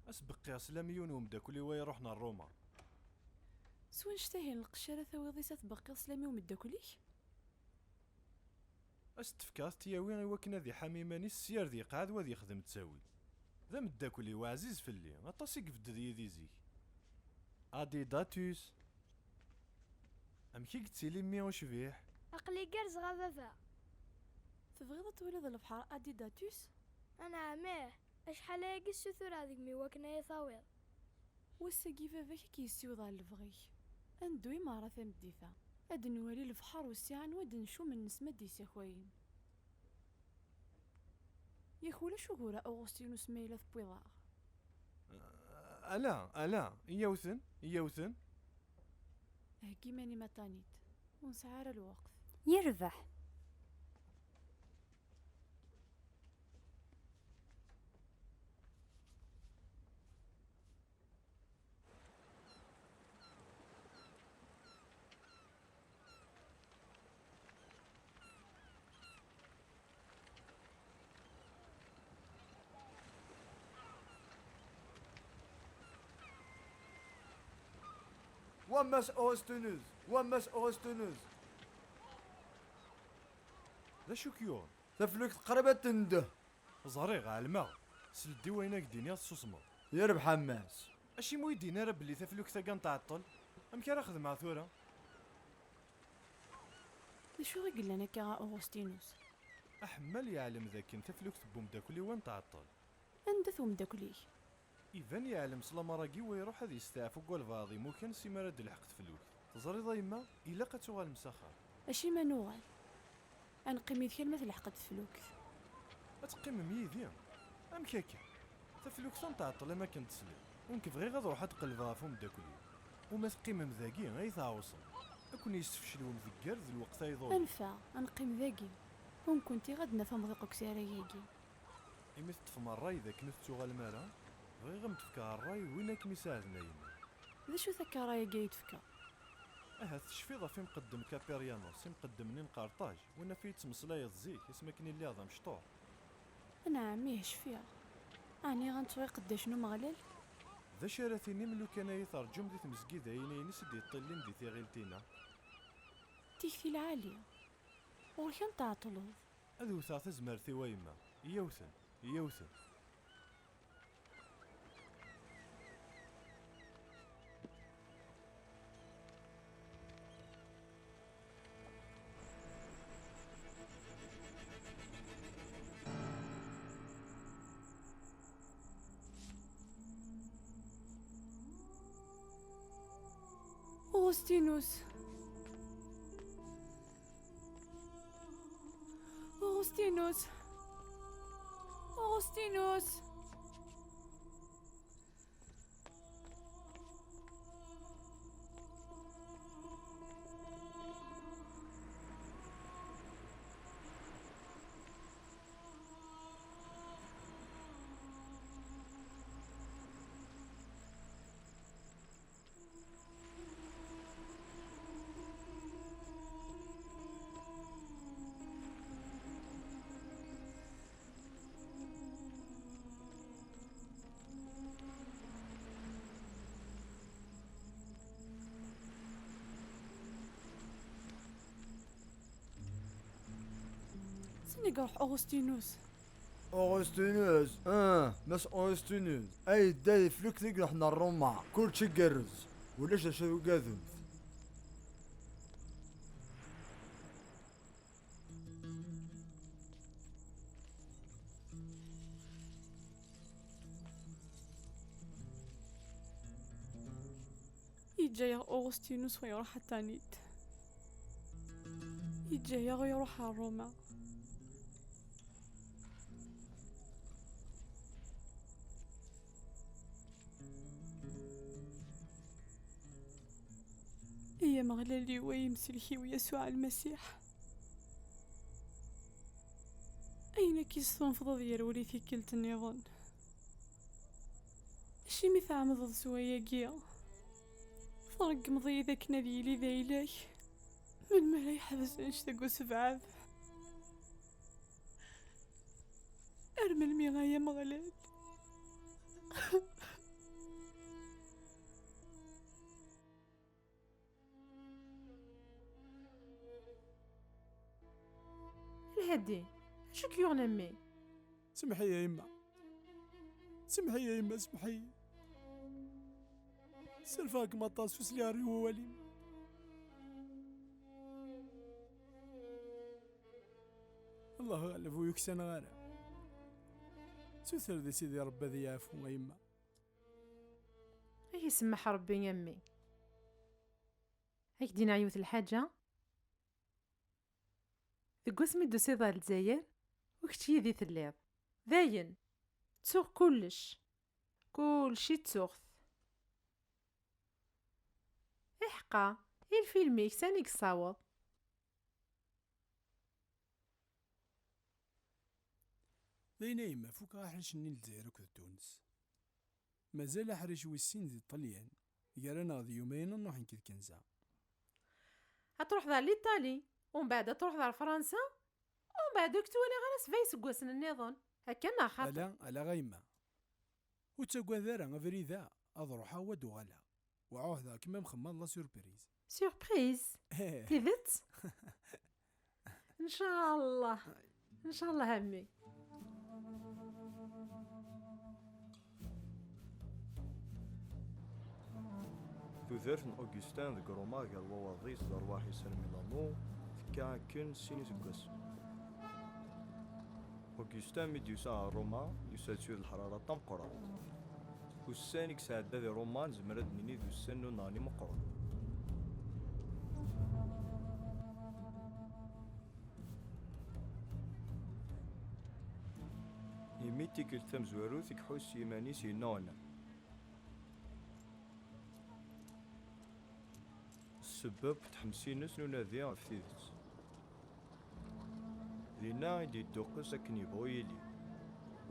Ad s-beqqiɣ slam i yiwen umeddakel-iw ay iruḥen ar Ruma. S wanect-ahin lqecc ara tawiḍ i s ad tbeqqiḍ slam i umeddakel-ik? Ad s-t-fkeɣ ad t-yawi i wakken ad iḥami iman-is sya ar d yeqɛed u ad yexdem ttawil. D ameddakel-iw ɛziz fell-i, aṭas i ibedded yid-i zik. Adidatus. Amek i yettili mmi ucbiḥ? Aql-i gerrzeɣ a baba. Tebɣiḍ ad twaliḍ lebḥer Adidatus? Anɛam ih, acḥal ayagi ssutureɣ deg-m i wakken ad yi-tawiḍ. Wass-agi baba-k ad k-yessiweḍ ɣer lebɣi-k. Ad neddu i meṛṛa tameddit-a. Ad nwali lebḥer wessiɛen u ad ncumen nesma d-yessakayen. Yak ulac ugur a Augustinus ma yella tewwiḍ-aɣ. Ala, ala, iyyawten, iyyawten. Heggi iman-im a Tanit, ur nesɛi ara lweqt. Yerbeḥ. Wa Mass Augustinus, wa Mass Augustinus. D acu k-yuɣen? Taflukt qrib ad tendeh. Ẓriɣ, ɛelmeɣ. Sel-d i wayen ad k-d-iniɣ tessusmeḍ. Yerbeḥ a Mass. Acimi ur yi-d-ini ara belli taflukt-agi ad n-tɛeṭṭel? Amek ara xedmeɣ tura? D acu i yellan akka a Augustinus? Aḥemmal yeɛlem dakken taflukt n umeddakel-iw ad n-tɛeṭṭel. Anda-t umeddakel-ik? Iban yeɛlem s lamer-agi wa iruḥ ad yesteɛfu deg walbeɛḍ imukan si mi ara d-telḥeq teflukt. Teẓriḍ a yemma, ilaq ad tuɣalem s axxam. Acimi ad nuɣal? Ad neqqim yid-k alma telḥeq-d teflukt. Ad teqqimem yid-i? Amek akka? Taflukt-a n tɛeṭṭel am akken tesliḍ. U nekk bɣiɣ ad ruḥeɣ ad qelbeɣ ɣef umeddakel-iw. U ma teqqimem dagi, ad yi-tɛawsem. Ad ken-yessefcel wemdegger d lweqt ay iḍulen. Anef-aɣ, ad neqqim dagi. U nekkenti ad d-naf amḍiq ukessar-agi. Imi teṭṭfem ṛṛay d akken ur tettuɣalem ara, bɣiɣ ad m-d-fkeɣ ṛṛay n win akken iseɛden a yemma. D acu-t akka ṛṛay-agi ay d-tefkeḍ? Ahat tecfiḍ ɣef imqeddem Kapiryanus, imqeddem-nni n Qerṭaj, win ɣef i yi-d-tmeslayeḍ zik, asmi akken i lliɣ d amecṭuḥ. Anɛam, ih, cfiɣ. Ɛni ad nettu iqeddacen n Umeɣlal? D acu ara tinim lukan ad yi-terǧum di tmezgida-ines i d-yeṭṭillin di tiɣilt-inna? Tikti lɛali. Ɣur-k ad n-tɛeṭṭleḍ. Ad wteɣ tazmert-iw a yemma. Iyyawten, iyyawten. Augustinus. Augustinus. Augustinus. Sani iruḥ Augustinus? Augustinus, ah, Mass Augustinus, ay yedda di teflukt i iruḥen ar Roma, kulci igerrez, ulac d acu tugademt. Yeǧǧa-yaɣ Augustinus u iruḥ a Tanit. Yeǧǧa-yaɣ u iruḥ ar Roma. Ameɣlal-iw, ay imsellek-iw Yasuɛ Lmasiḥ, ayen akka i s-tunfeḍ ad yerwel i tikkelt nniḍen. Acimi tɛemdeḍ s wayagi? Tṛeggmeḍ-iyi d akken ad yili d ayla-k? Melmi ara yeḥbes annect-agi usebɛed? Ar melmi, ay Ameɣlal? Lhadi, acu k-yuɣen a mmi? Semmeḥ-iyi a yemma. Semmeḥ-iyi a yemma, semmeḥ-iyi. Sserfeɣ-kem aṭas ur sliɣ ara i wawal-im. Llah ɣaleb ur yuksaneɣ ara. Suter di Sidi Ṛebbi ad yeɛfu a yemma. Ad k-isemmeḥ Ṛebbi a mmi. Ad k-d-iniɣ yiwet lḥaǧa. Deg wasmi d-tusiḍ ɣer Lezzayer, u kečč yid-i telliḍ. Dayen, ttuɣ kullec. Kullec i ttuɣ-t. Iḥqa, i lfilm-ik sani i yessaweḍ? D ayen a yemma, fukeɣ aḥric-nni n Lezzayer akked Tunes. Mazal aḥric wis sin di Ṭṭelyan, gar-aneɣ d Yumayen ad nruḥ nekk d Kenza. Ad truḥeḍ ar Litali, umbeɛd ad truḥeḍ ar Fransa, umbeɛd ur k-ttwaliɣ ara sebɛa iseggasen nniḍen. Akka neɣ xaṭi? Ala, ala a yemma. Ur ttagad ara abrid-a, ad ruḥeɣ u ad uɣaleɣ. U ɛuhdeɣ-kem a mxemmaḍ la surprise. Surprise? Eh. Tidet? Ncallah. Ncallah a mmi. Tudert n Augustin deg Roma gar wawaḍ-is d rrwaḥ-is ar Milano tekka akken sin iseggasen. Augustin mi d-yusa ɣer Roma, yusa-d s yiwet n leḥrara tameqqrant. Ussan i yesɛedda di Roma nezmer ad d-nini d ussan n unneɣni meqqren. Imi d tikkelt tamezwarut i iḥuss s yiman-is yennuɣna. Ssebba n tḥemsi-ines n unadi ɣef tidet. Dinna i d-yedduqqes akken yebɣu yili.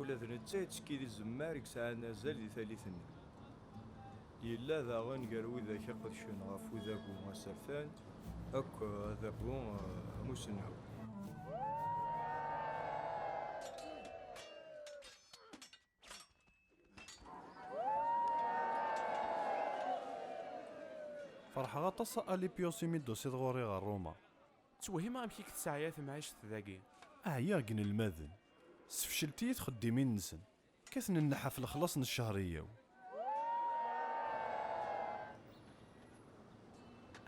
Ula d netta yettekki di tzemmar i yesɛan azal di tallit-nni. Yella daɣen gar widak iqedcen ɣef udabu asertan akk adabu amusenhu. Ferḥeɣ aṭas a Alipius imi d-tusiḍ ɣur-i ɣer Ruma. Ttwehhimeɣ amek i k-tesɛya temɛict dagi. Ɛyiɣ deg inelmaden. Sfeclent-iyi txeddimin-nsen. Kkaten nneḥ ɣef lexlaṣ n ccehriya-w.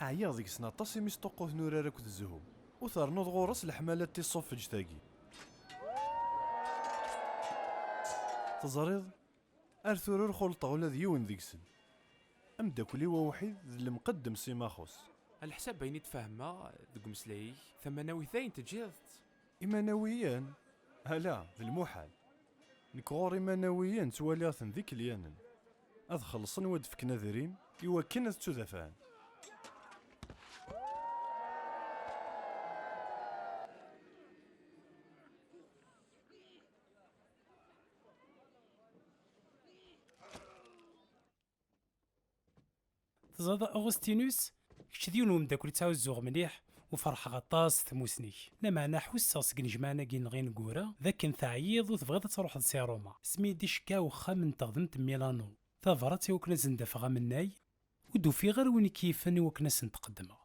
Ɛyiɣ deg-sen aṭas imi sṭuqquten urar akked zzhu. U ternuḍ ɣur-s leḥmala n tiṣuffeǧt-agi. Teẓriḍ? Ar tura ur xulṭeɣ ula d yiwen deg-sen. Ameddakel-iw awḥid d lemqeddem si Maxus. Ɛla ḥsab ayen i d-fehmeɣ deg umeslay-ik, tamanawit dayen teǧǧiḍ-tt. Imanawiyen? Ala, d lmuḥal. Nekk ɣur imanawiyen ttwaliɣ-ten d ikelyanen. Ad xellṣen u ad fken adrim i wakken ad ttudafɛen. Teẓriḍ a Augustinus, kečč d yiwen n umeddakel i ttɛuzzuɣ mliḥ, u ferḥeɣ aṭas s tmusni-k. Lameɛna ḥusseɣ seg inejmaɛen-agi-nneɣ ineggura d akken teɛyiḍ u tebɣiḍ ad truḥeḍ si Ruma, asmi i d-iceggeɛ uxxam n teɣdemt n Milano tabrat i wakken ad sen-d-afeɣ amennay, ur d-ufiɣ ara win i k-yifen i wakken ad sen-d-qeddmeɣ.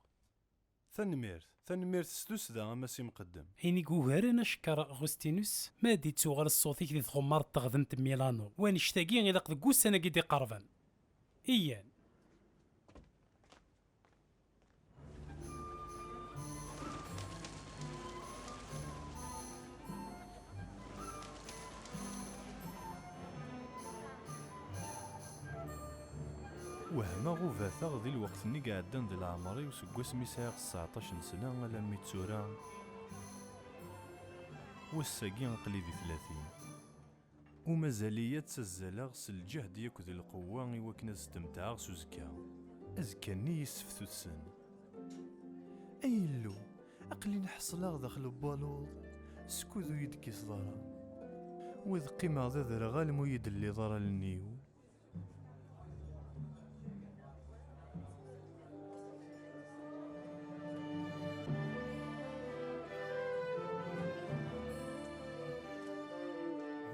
Tanemmirt, tanemmirt s tussda a Mass Imqeddem. Ayen i yugaren acekkeṛ a Augustinus, ma ad d-ittuɣal ṣṣut-ik di tɣemmar n teɣdemt n Milano, wanect-agi ilaq deg wussan-agi d-iqerben. Iyyan. Wehmeɣ u bateɣ di lweqt-nni i iɛeddan d leɛmer-iw seg wasmi sɛiɣ sseɛṭac n sna alammi d tura, wass-agi aql-i di tlatin. U mazal-iyi ttazzaleɣ s lǧehd yakk d lqewwa i wakken ad stemteɛeɣ s uzekka. Azekka-nni yesseftusen. Ay Illu, aql-i nḥeṣleɣ daxel n waluḍ, skud ur yi-d-tekkiseḍ ara. Wid qqimeɣ d aderɣal mu yi-d-telliḍ ara allen-iw.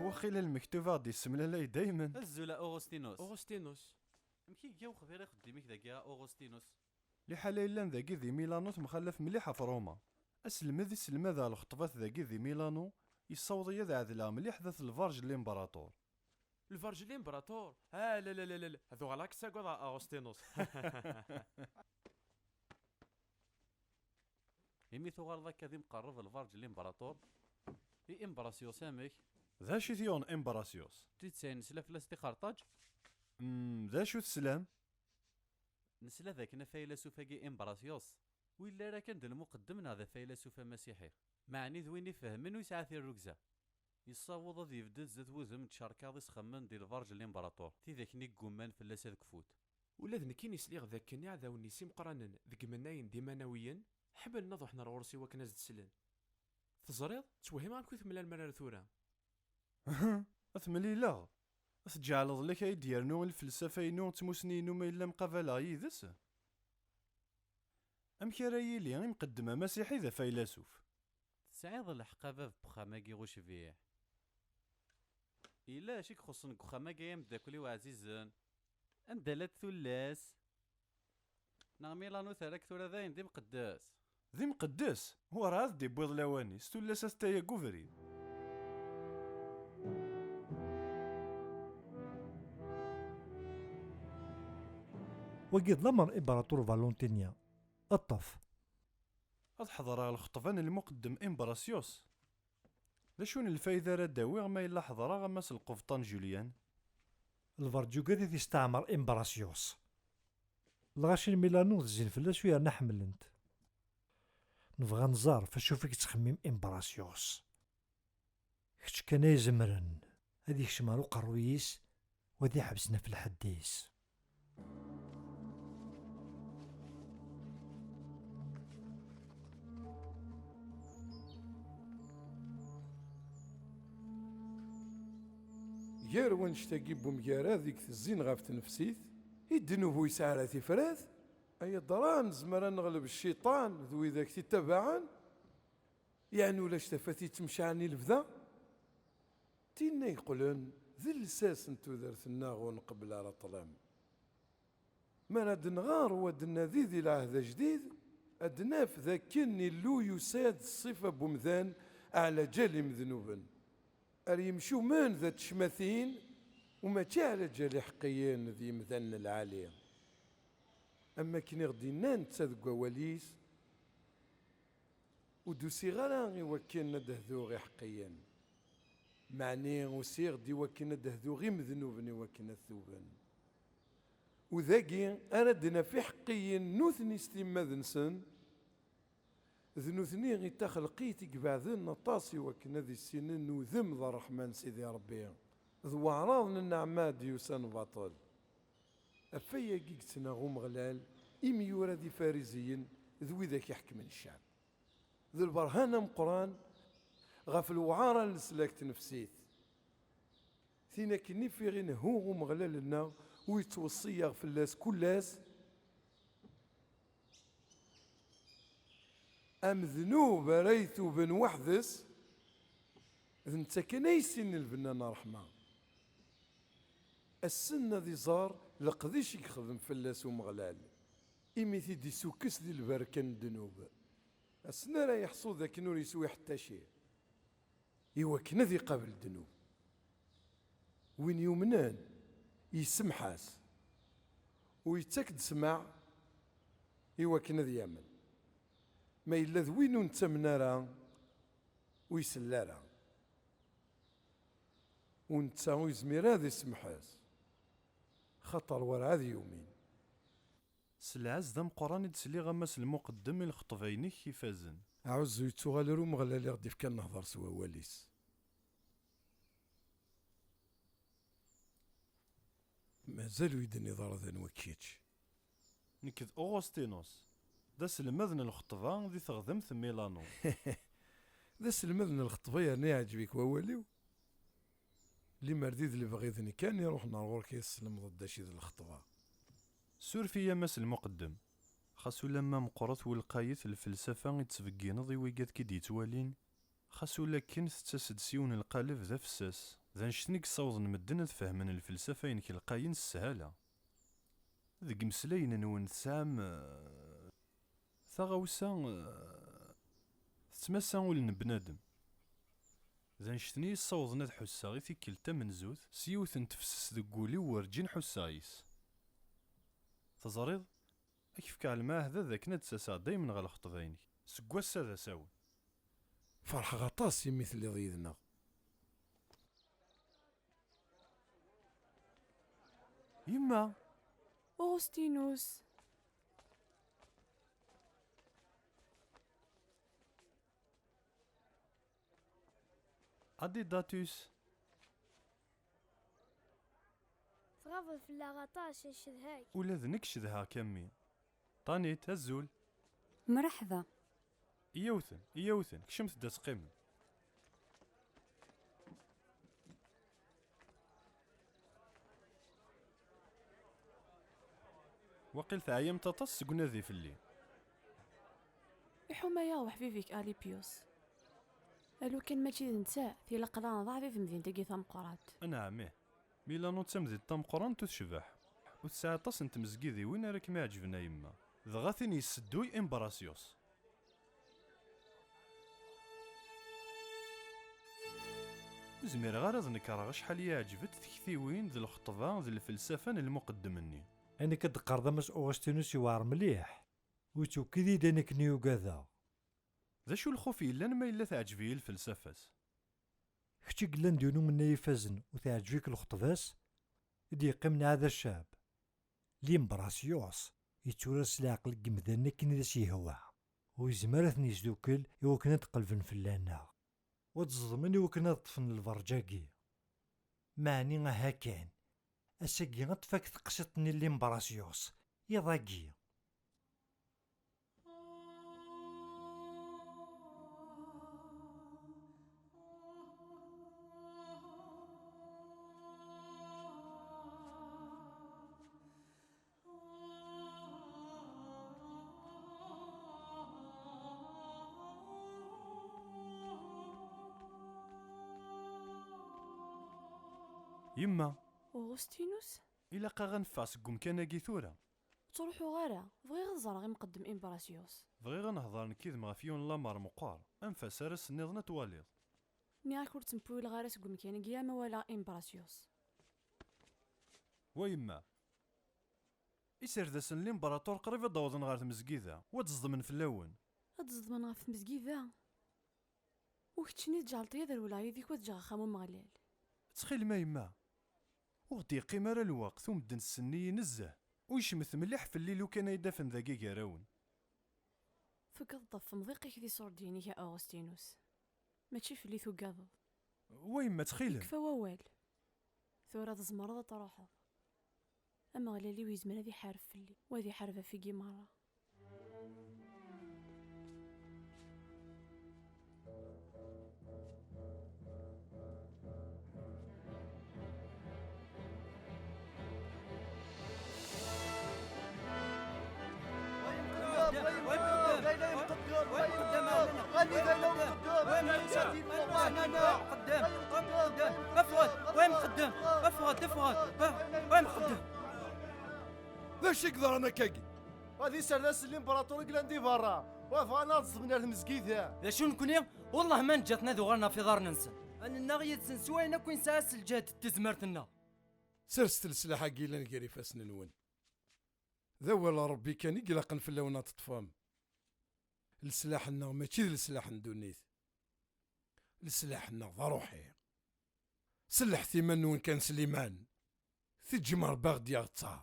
Waqila lmektub aɣ-d-yessemlalay daymen. Azul a Augustinus. Augustinus. Amek i iga uxbir ixeddim-ik dagi a Augustinus? Liḥala yellan dagi di Milano temxallaf mliḥ ɣef Roma. Aselmed i selmadeɣ lxeṭbat dagi di Milano, yessaweḍ-iyi ad ɛedleɣ mliḥ dat lbarǧ n limberaṭur. Lbarǧ n limberaṭur? Ah, la, la, la, la, la. Ad uɣaleɣ ad k-ssagadeɣ a Augustinus. Imi tuɣaleḍ akka d imqerreb lbarǧ n limberaṭur, i Imbrasius amek? D acu i t-yuɣen Imbrasius? D tidet ayen nesla fell-as tixerṭaǧ? Mm, d acu teslam? Nesla d akken afaylasuf-agi Imbrasius, ur yelli ara kan d lmuqeddem neɣ d afaylasuf amasiḥi, meɛni d win ifehmen u yesɛa tirrugza. Yessaweḍ ad yebded zdat wudem n tcerkaḍ isxemmen di lbarǧ n limberaṭur, tidak-nni ggumman fell-as ad kfut. Ula d nekkini sliɣ d akken iɛdawen-is imeqqranen deg imennayen d imanawiyen ḥemmlen ad ruḥen ar ɣur-s i wakken ad s-d-slen. Teẓriḍ, ttwehhimeɣ amek ur temlalem ara ar tura. Uhu, ad t-mlileɣ. Ad t-ǧeɛleḍ lak ay d-yernu i lfelsafa-inu d tmusni-inu ma yella mqabaleɣ yid-s? Amek ara yili imqeddem amasiḥi d afaylasuf? Tesɛiḍ lḥeqq a bab n uxxam-agi ucbiḥ. Yella acu i ixuṣṣen deg uxxam-agi ay ameddakel-iw ɛzizen? Anda llant tullas? Neɣ Milano terra-k tura d ayen d imqeddes? D imqeddes? Werɛad d-iwwiḍ lawan-is, tullas ataya deg ubrid. Wagi d lamer Imperaṭur Valentinian. Ṭṭef. Ad ḥeḍreɣ lxeṭba n lmuqeddem Imbrasius. D acu n lfayda ara d-awiɣ ma yella ḥeḍreɣ a Mass lqebṭan Julian? Lberǧ yugad i t-yesteɛmer Imbrasius. Lɣaci n Milano zzin fell-as u yerna ḥemmlen-t. Nebɣa nẓer f acu i yettxemmim Imbrasius. Kečč kan ay izemren ad yekcem ɣer uqerruy-is u ad iḥebsen ɣef lḥedd-is. Gar wannect-agi n wemgarad i itezzin ɣef tnefsit, i ddnub ur yesɛi ara tifrat, ay adra nezmer ad neɣleb cciṭan d widak t-ittabaɛen? Yeɛni ulac tafat yettemcaɛen i lebda? Tinna yeqqlen d lsas n tudert-nneɣ ur nqebbel ara ṭṭlam. Mi ara d-nɣer u ad d-nnadi di lɛehd ajdid, ad d-naf d akken Illu yusa-d ṣṣifa n wemdan ɛla ǧal imednuben, ar yimcumen d tecmatin, u mačči ɛla ǧal iḥeqqiyen d yimdanen lɛali. Am wakken i ɣ-d-yenna netta deg wawal-is, ur d-usiɣ ara i wakken ad d-hduɣ iḥeqqiyen, meɛni usiɣ-d i wakken ad d-hduɣ imednuben i wakken ad tuben. U dagi ara d-naf iḥeqqiyen nutni s timmad-nsen, d nutni i taxelqit i ibeɛden aṭas i wakken ad issinen udem d ṛṛeḥma n Sidi Ṛebbi, d waɛraḍ n nneɛma d-yusan baṭel. Ɣef wayagi i yettnaɣ Umeɣlal imyura d Ifariziyen d widak iḥekmen ccɛeb. D lberhan ameqqran ɣef lewɛara n leslak tnefsit. Tin akken i fiɣ inehhu Umeɣlal-nneɣ u yettweṣṣi-yaɣ fell-as kul ass, amednub ara ituben weḥd-s, d netta kan ay yessinen lbenna n ṛṛeḥma. Assen ad iẓer leqdic i yexdem fell-as Umeɣlal, imi t-id-isukkes di lberka n ddnub. Assen ara yeḥṣu d akken ur yeswi ḥetta ci, i wakken ad iqabel ddnub. Win yumnen, yessemḥ-as, u yettak-d ssmaɛ i wakken ad yamen. Ma yella d win ur nettamen ara, ur isell ara. U netta ur yezmir ad isemḥ-as, xaṭer werɛad yumin. S lɛezz d ameqqran i d-sliɣ a Mass lmuqeddem i lxeṭba-inek ifazen. Aɛuzzu yettuɣal ar Umeɣlal i ɣ-d-ifkan nehḍer s wawal-is. Mazal ur yi-d-tenniḍ ara d anwa kečč? Nekk d Augustinus. D aselmad n lxeṭba di teɣdemt n Milano. D aselmad n lxeṭba yerna iɛǧeb-ik wawal-iw? Limer d i d lebɣi d nekk kan i ruḥen ar ɣur-k i teslemdeḍ d acu i d lxeṭba. Suref-iyi a Mass lmuqeddem, xas ulamma meqqret u lqayet lfelsafa i d-tbeggineḍ i wigad k-id-yettwalin, xas ulakken tettas-d s yiwen lqaleb d afessas, d annect-nni i yessawḍen medden ad fehmen lfelsafa-inek lqayen s sshala. Deg imeslayen-nwen tesɛam, eh, taɣawsa, eh, tettmassa ul n bnadem. D annect-nni i yessawḍen ad ḥusseɣ i tikkelt tamenzut s yiwet n tefses deg wul-iw werǧin ḥusseɣ yis. Teẓriḍ, ad k-fkeɣ lemɛahda d akken ad d-taseɣ daymen ɣer lxeṭba-inek. Seg wass-a d asawen. Ferḥeɣ aṭas imi telliḍ yid-neɣ. Yemma! Uɣustinus! Adidatus! Tɣabeḍ fell-aɣ aṭas, ncedha-k. Ula d nekk cedhaɣ-k a mmi. Tanit, azul. Mreḥba. Iyyawten, iyyawten, kecmet-d ad teqqimem. Waqil teɛyamt aṭas seg unadi fell-i. Iḥuma-yaɣ weḥbib-ik Alipyus. Alukan mačči d netta, tili aql-aɣ neḍɛef di temdint-agi tameqqrant. Anɛam ih. Milano d tamdint tameqqrant u tecbeḥ, u tesɛa aṭas n tmezgidiwin ara kem-iɛeǧben a yemma. Dɣa tin yessedduy Imbrasyus. Ur zmireɣ ara ad nekreɣ acḥal i yi-ɛeǧbent tektiwin d lxeṭba d lfelsafa n lmuqeddem-nni. Ayen akka d-teqqareḍ a Mass Augustinus yewɛer mliḥ. Ur ttwekkid-iyi-d ayen akken i ugadeɣ. D acu lxuf yellan ma yella teɛǧeb-iyi lfelsafa-s? Kečč i yellan d yiwen umennay ifazen u teɛǧeb-ik lxeṭba-s, i d-yeqqimen ɛad a ccab. Limbrasyus yetturar s leɛqel n yemdanen akken i d as-yehwa. Ur yezmir ad ten-yesdukkel i wakken ad d-qelben fell-aneɣ. U ad ẓedmen i wakken ad ṭṭfen lberǧ-agi. Meɛni aha kan, ass-agi ad tfak teqsiṭ-nni n Limbrasyus, iḍ-agi. Yemma. Uɣustinus? Ilaq-aɣ ad neffeɣ seg umkan-agi tura. Ur ttruḥuɣ ara, bɣiɣ ad ẓreɣ imqeddem Imbrasyus. Bɣiɣ ad nehḍer nekk yid-m ɣef yiwen n lamer meqqar, anef-as ar ass nniḍen ad twaliḍ. Nniɣ-ak ur ttempuwileɣ ara seg umkan-agi ama walaɣ Imbrasyus. Wa yemma, iserdasen n limberaṭur qrib ad d-awḍen ɣer tmezgida, u ad d-ẓedmen fell-awen. Ad d-ẓedmen ɣef tmezgida? U keččini tǧeɛleḍ-iyi ad rewleɣ yid-k u ad ǧǧeɣ axxam Umeɣlal? Ttxil-m a yemma, ur ɣ-d-yeqqim ara lweqt u medden ssnen-iyi nezzeh, u yecmet mliḥ fell-i lukan ay d-afen dagi gar-awen. Tugadeḍ ɣef temḍiq-ik d iṣurdiyen-ik a Augustinus. Mačči fell-i tugadeḍ. Wa yemma ttxil-m. Yekfa wawal. Tura tzemreḍ ad truḥeḍ. Ameɣlal-iw yezmer ad iḥareb fell-i, u ad iḥareb ɣef-igi merra. وين مقدم؟ وين مقدم؟ وين مقدم؟ افرد، وين مقدم؟ افرد، افرد، وين مقدم؟ D acu i yeḍran akkagi? Ad iserdas n limperaṭur i yellan di berra, wa bɣan ad ẓedmen ar tmezgida. D acu nekni? Wellah ma neǧǧa-ten ad uɣalen ɣef iḍarren-nsen. Ad nennaɣ yid-sen s wayen akk i nesɛa s lǧehd d tezmert-nneɣ. Serset leslaḥ-agi yellan gar ifassen-nwen. D awal n Ṛebbi kan i ilaqen fell-awen ad teṭṭfem. Leslaḥ-nneɣ mačči d leslaḥ n ddunit. Leslaḥ-nneɣ d aṛuḥi. Sellḥet iman-nwen kan s liman. Teǧǧem Ṛebbi a ɣ-d-yaɣ ttar.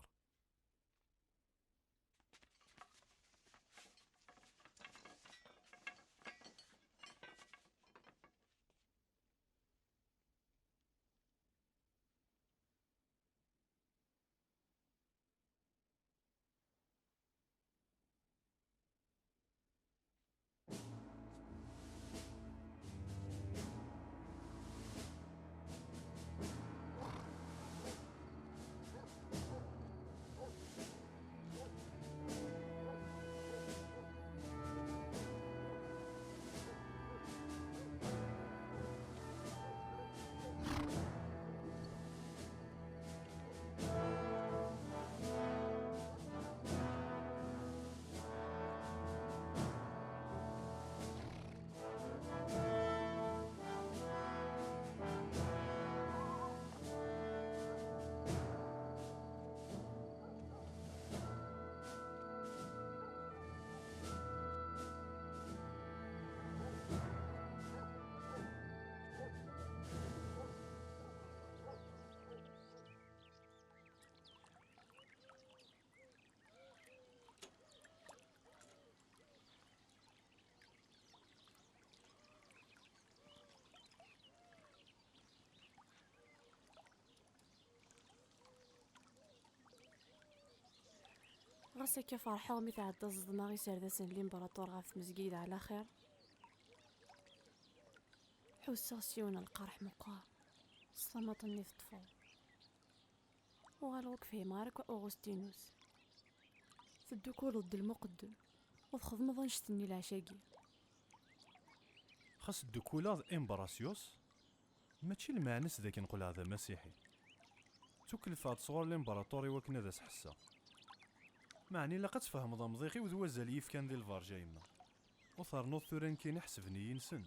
Ɣas akka, ferḥeɣ mi tɛedda ẓeḍma iserdasen n limbraṭur ɣef tmezgida ɛla xir. Ḥusseɣ s yiwen n lqerḥ meqqar s tamaṭ-nni teṭṭfeḍ. Uɣaleɣ ur k-fhimeɣ ara akk a Augustinus. Teddukuleḍ-d lmuqeddem, u txedmeḍ annect-nni leɛca-agi. Xas ddukuleɣ d Imbrasius, mačči lmeɛna-s d akken qqleɣ d amasiḥi. Ttukelfeɣ-d sɣur limbraṭur i wakken ad as-ḥesseɣ. Meɛna ilaq ad tfehmeḍ amḍiq-iw d wazal yifkan di lberǧ a yemma. U ternuḍ tura nekkini ḥesben-iyi-nsen.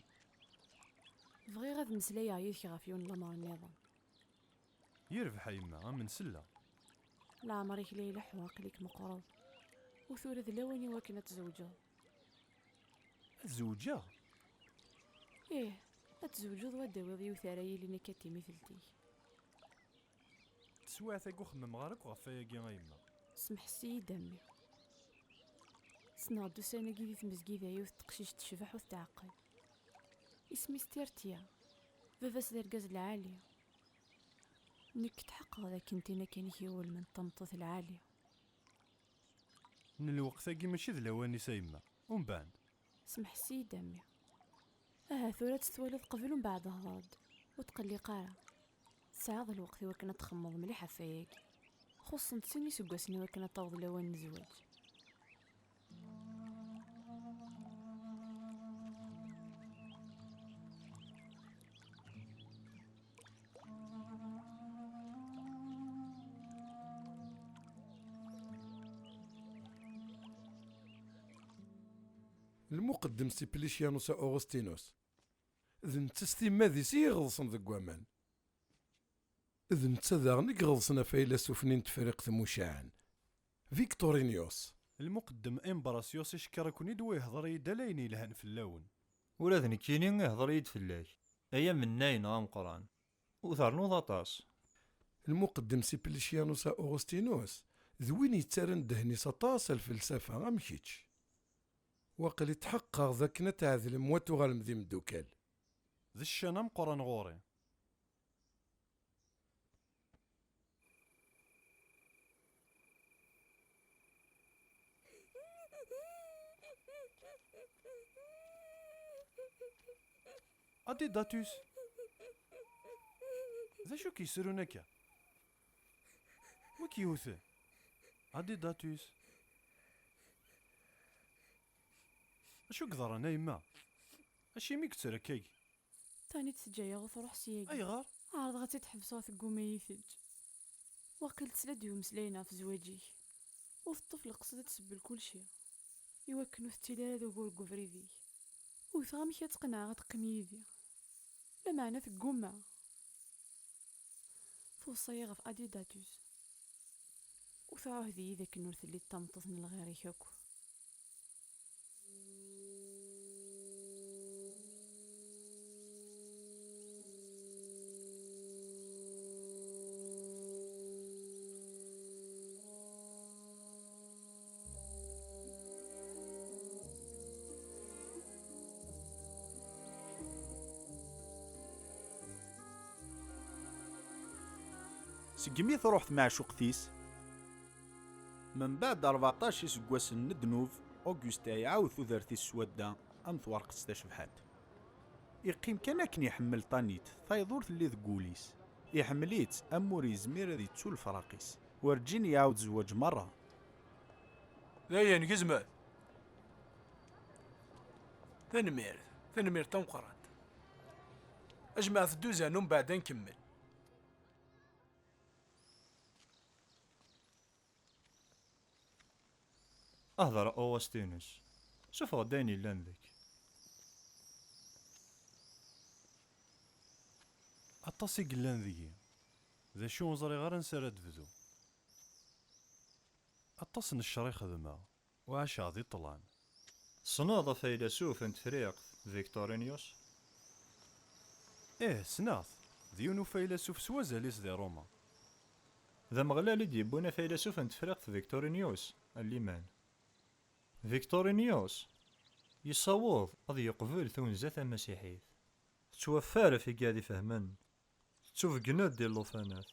Bɣiɣ ad mmeslayeɣ yid-k ɣef yiwen n lamer nniḍen. Yirbeḥ a yemma, am nsella. Leɛmer-ik la ileḥḥu, aql-ik meqqreḍ. U tura d lawan i wakken ad tzewǧeḍ. Ad zewǧeɣ? Ih, ad tzewǧeḍ u ad d-tawiḍ yiwet ara yilin akka d timiṭelt-ik. Taswiɛt-agi ur xemmemeɣ ara akk ɣef wayagi a yemma. Smeḥs-iyi-d a mmi. Ssneɣ-d ussan-agi di tmezgida yiwet n teqcict tecbeḥ u tetɛeqqel. Isem-is Tirtya. Baba-s d argaz lɛali. Nekk tḥeqqeɣ d akken tin akken i k-iwulmen d tameṭṭut lɛali. N lweqt-agi mačči d lawan-is a yemma. Umbeɛd? Smeḥs-iyi-d a mmi. Aha tura ad tt-twaliḍ qbel umbeɛd hḍer-d. Ur tqelliq ara. Tesɛiḍ lweqt i wakken ad txemmeḍ mliḥ ɣef wayagi. Xuṣṣen-d sin iseggasen i wakken ad taweḍ lawan n zzwaǧ. Lmuqeddem Simplicianus Augustinus, d netta s timmad-is i iɣeḍsen deg waman. D netta daɣen i iɣeḍsen afaylasuf-nni n Tefriqt Mucaɛen, Victorinius. Lmuqeddem Imbrasius icekkeṛ-iken-id u ihḍer-iyi-d ala ayen yelhan fell-awen. Ula d nekkini ihḍer-iyi-d fell-ak, ay amennay neɣ ameqqran. U ternuḍ aṭas. Lmuqeddem Simplicianus Augustinus d win yettarran ddehn-is aṭas ar lfelsafa am kečč. Waqil tḥeqqeɣ d akken ad tɛedlem u ad tuɣalem d imeddukal. D ccan ameqqran ɣur-i. Adidatus! D acu k-yesrun akka? Wi k-yewten? Adidatus! Acu i yeḍran a yemma? Acimi i yetter akkagi? Tani d-teǧǧa-yaɣ u truḥ syagi. Ayɣer? Ɛerḍeɣ ad tt-id-ḥebseɣ, tegguma-yi-teǧǧ. Waqil tesla-d i umeslayen ɣef zzwaǧ-ik. U teṭṭef leqsed ad tsebbel kulci, i wakken ur tettili ara d ugur deg ubrid-ik. Wteɣ amek ad tt-qenɛeɣ ad teqqim yid-i. Lameɛna tegguma. Tweṣṣa-yi ɣef Adidatus. U tɛuhed-iyi d akken ur telli d tameṭṭut n lɣir-ik akk. Segmi truḥ tmeɛcuqt-is, mbeɛd rbeɛṭac iseggasen n ddnub, Augusta iɛawed tudert-is s wadda am twerqet tacebḥant. Iqqim kan akken iḥemmel Tanit, tayeḍ ur telli deg wul-is. Iḥemmel-itt am ur yezmir ad yettu lefraq-is. Werǧin iɛawed zzwaǧ merra. Dayen, gezmet! Tanemmirt, tanemmirt tameqqrant. Jemɛet dduzan, umbeɛd ad nkemmel. Hder a Augustinus. Sufeɣ-d ayen yellan deg-k. Aṭas i yellan deg-i. D acu ur ẓriɣ ara ansi ara d-bdu. Aṭas n ccer i xedmeɣ, u ɛaceɣ di ṭṭlam. Tessneḍ afaylasuf n Tefriqt, Victorinius? Ih, ssneɣ-t. D yiwen ufaylasuf s wazal-is di Ruma. D Ameɣlal i d-yewwin afaylasuf n Tefriqt Victorinius, a liman. Victorinius yessaweḍ ad yeqbel tunza tamasiḥit. Tettwaffer ɣef igad ifehmen, tettubeggen-d i llufenat.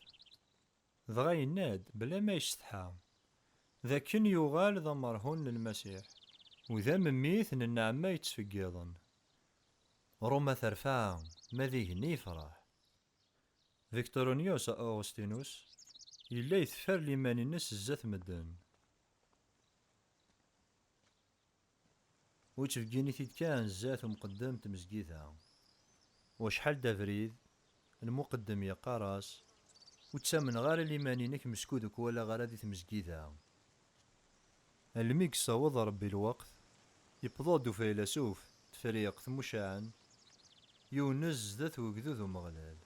Dɣa yenna-d, bla ma yessetḥa, d akken yuɣal d amerhun n Lmasiḥ, u d amemmit n nneɛma yettfeggiḍen. Ruma terfa, ma d igenni yefreḥ. Victoronius Augustinus yella yeteffer liman-ines zdat medden. U ttbeggin-it-id kan zdat umqeddem n tmezgida. U acḥal d abrid, lmuqeddem yeqqar-as: "Ur ttamneɣ ara liman-inek meskud ur k-walaɣ ara di tmezgida." Almi yessaweḍ Rebbi lweqt, yewweḍ-d ufaylasuf, tefriqt, mucaɛen, yunez zdat wegdud umeɣlal.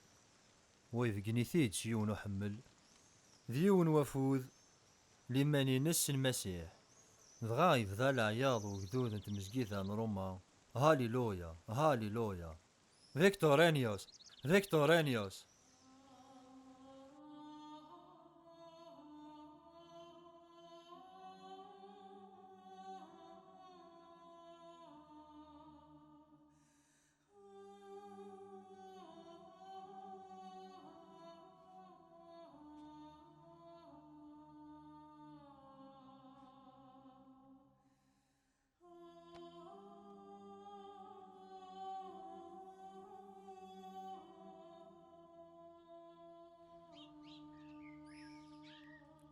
Wa ibeggen-it-id s yiwen uḥemmel, d yiwen wafud, liman-ines s Lmasiḥ. Dɣa yebda leɛyaḍ ugdud n tmezgida n Ruma: "Haliluya, haliluya! Victorenius, Victorenius!"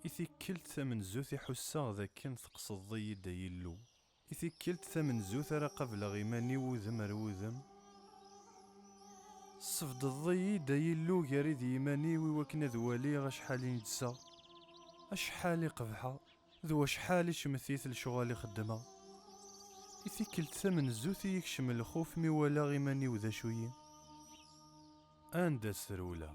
I tikkelt tamenzut i ḥusseɣ d akken tqesdeḍ-iyi-d, ay Illu. I tikkelt tamenzut ara qableɣ iman-iw udem ar wudem. Tsebdeḍ-iyi-d, ay Illu, gar-i d yiman-iw i wakken ad waliɣ acḥal i neǧseɣ, acḥal i qebḥeɣ, d wacḥal i cemtit lecɣal i xeddmeɣ. I tikkelt tamenzut i yekcem lxuf mi walaɣ iman-iw d acu-yi. Anda-tt trewla?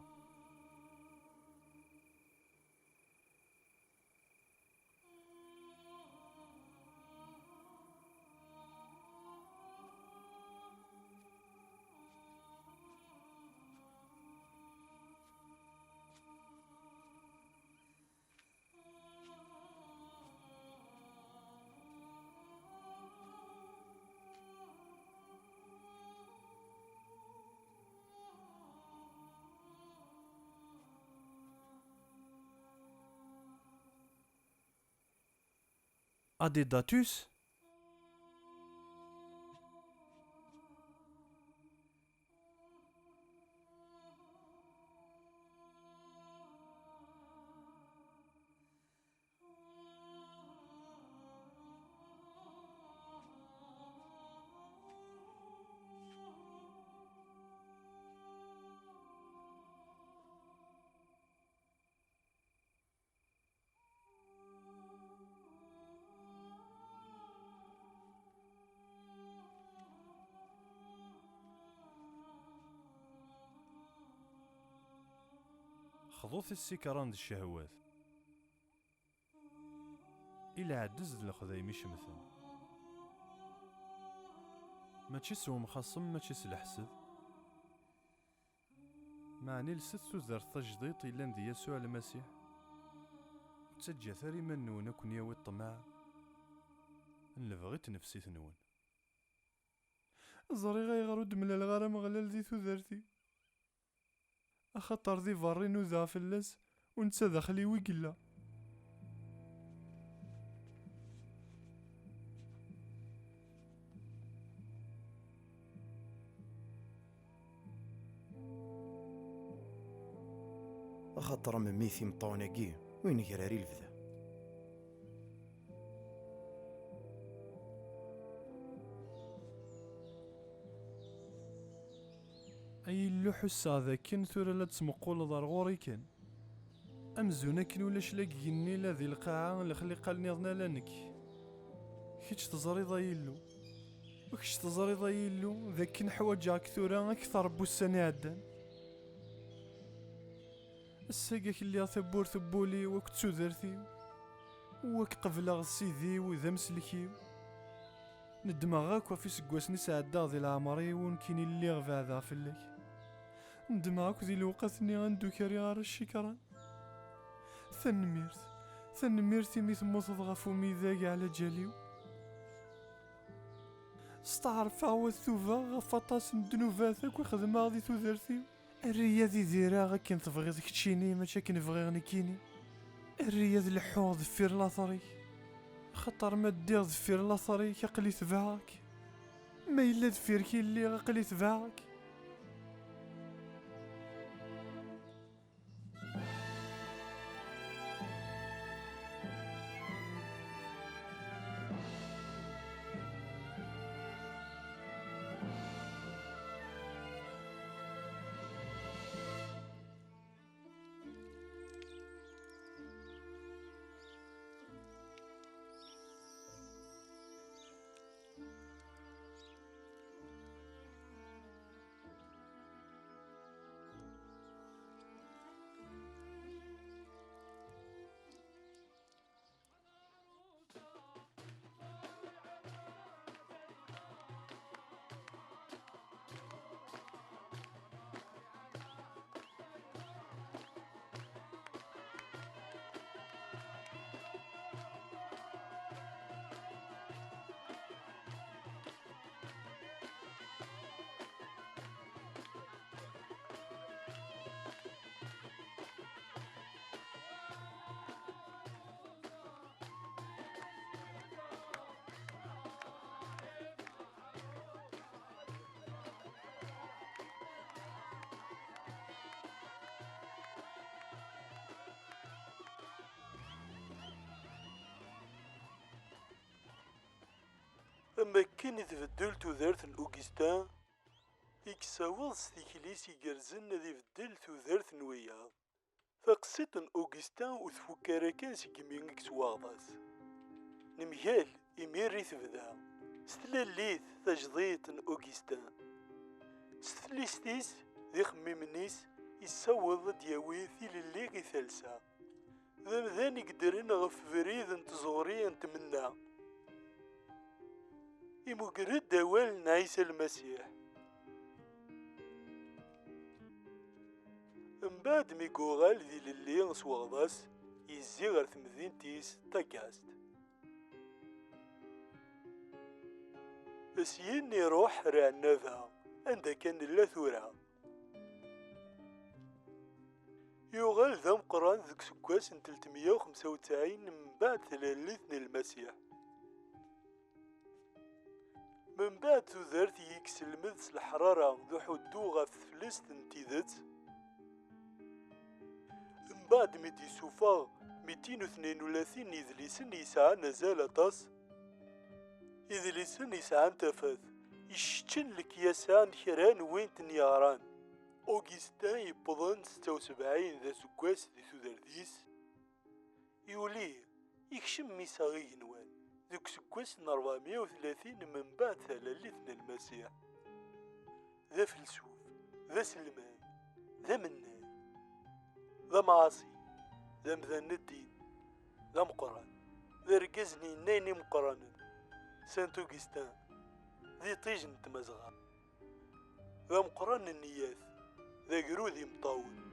Adedatus? Xḍut i ssikran d ccehwat, i lɛeddez d lexdayem icemten. Mačči s wemxaṣem, mačči s leḥsed. Meɛna lset tudert tajdiṭ yellan di Yasuɛ Lmasiḥ. Ur ttaǧǧat ara iman-nwen ad ken-yawi ṭṭmeɛ n lebɣi n tnefsit-nwen. Ẓriɣ ayɣer ur d-mlaleɣ ara Ameɣlal di tudert-iw. Axaṭer di berra i nudaɣ fell-as, u netta daxel-iw i yella. Axaṭer am mmi-t imeṭṭawen-agi, ur inger ara i lebda. Ay Illu, ḥusseɣ dakken tura la d-ttmuquleḍ ar ɣur-i kan. Amzun akken ulac la deg igenni, la di lqaɛa, lexliqa nniḍen, ala nekk. Kečč teẓriḍ, ay Illu. U kečč teẓriḍ, ay Illu, dakken ḥwaǧeɣ-k tura akteṛ n wussan iɛeddan. Ass-agi ad k-lliɣ tawwurt n wul-iw akked tudert-iw, u ad k-qebleɣ d Sidi-w d amsellek-iw. Nedmeɣ akk ɣef iseggasen i sɛeddaɣ di leɛmer-iw u nekkini lliɣ beɛdeɣ fell-ak. Nedmeɣ akk di lewqat-nni anda ur k-rriɣ ara ccikran. Tanemmirt, tanemmirt imi temmuteḍ ɣef umidag ɛla ǧal-iw. Steɛṛfeɣ u ad tubeɣ ɣef waṭas n ddnubat akk i xedmeɣ di tudert-iw. Err-iyi ad idireɣ akken tebɣiḍ keččini, mačči akken bɣiɣ nekkini. Err-iyi ad leḥḥuɣ deffir later-ik. Axaṭer ma ddiɣ deffir later-ik, aql-i tebɛeɣ-k. Ma yella deffir-k i lliɣ, aql-i tebɛeɣ-k. Am wakken i tbeddel tudert n Augustin, i yessaweḍ s tikli-s igerrzen ad ibeddel tudert n wiyaḍ. Taqsiṭ n Augustin ur tfukk ara kan segmi i yeswaɣḍas. Nemgal imir i tebda, s tlalit tajdiṭ n Augustin. S teflist-is d ixemmimen-is, yessaweḍ ad d-yawi tilelli i talsa. D amdan i yeddren ɣef ubrid n tẓuri n tmenna. Imuger-d awal n Ɛisa Lmasiḥ. Mbeɛd mi yuɣal d ilelli s weɣḍas, yezzi ɣer temdint-is Tagast. Syin iruḥ ar Ɛennaba, anda kan nella tura. Yuɣal d ameqqran deg useggas n telt meyya u xemsa u tesɛin mbeɛd tlalit n Lmasiḥ. Mbeɛd tudert i yesselmed s leḥrara d uḥuddu ɣef teflest n tidet, mbeɛd mi d-yessufeɣ mitin u tnin u tlatin n yidlisen yesɛan azal aṭas, idlisen yesɛan tafat, yesseččen lekyasa n kra n win ten-yeɣran. Augustin yewwḍen setta u sebɛin d aseggas di tudert-is, yuli, yekcem iseɣ igenwan deg useggas n rebɛemya u tlatin mbeɛd talalit n Lmasiḥ. D afelsuf, d aselmad, d amennay, d amɛaṣi, d amdan n ddin, d ameqqran, d argaz n yennayen imeqqranen, Saint Augustin, d iṭij n Tmazɣa, d ameqqran n nniyat, d agrud imeṭṭawen.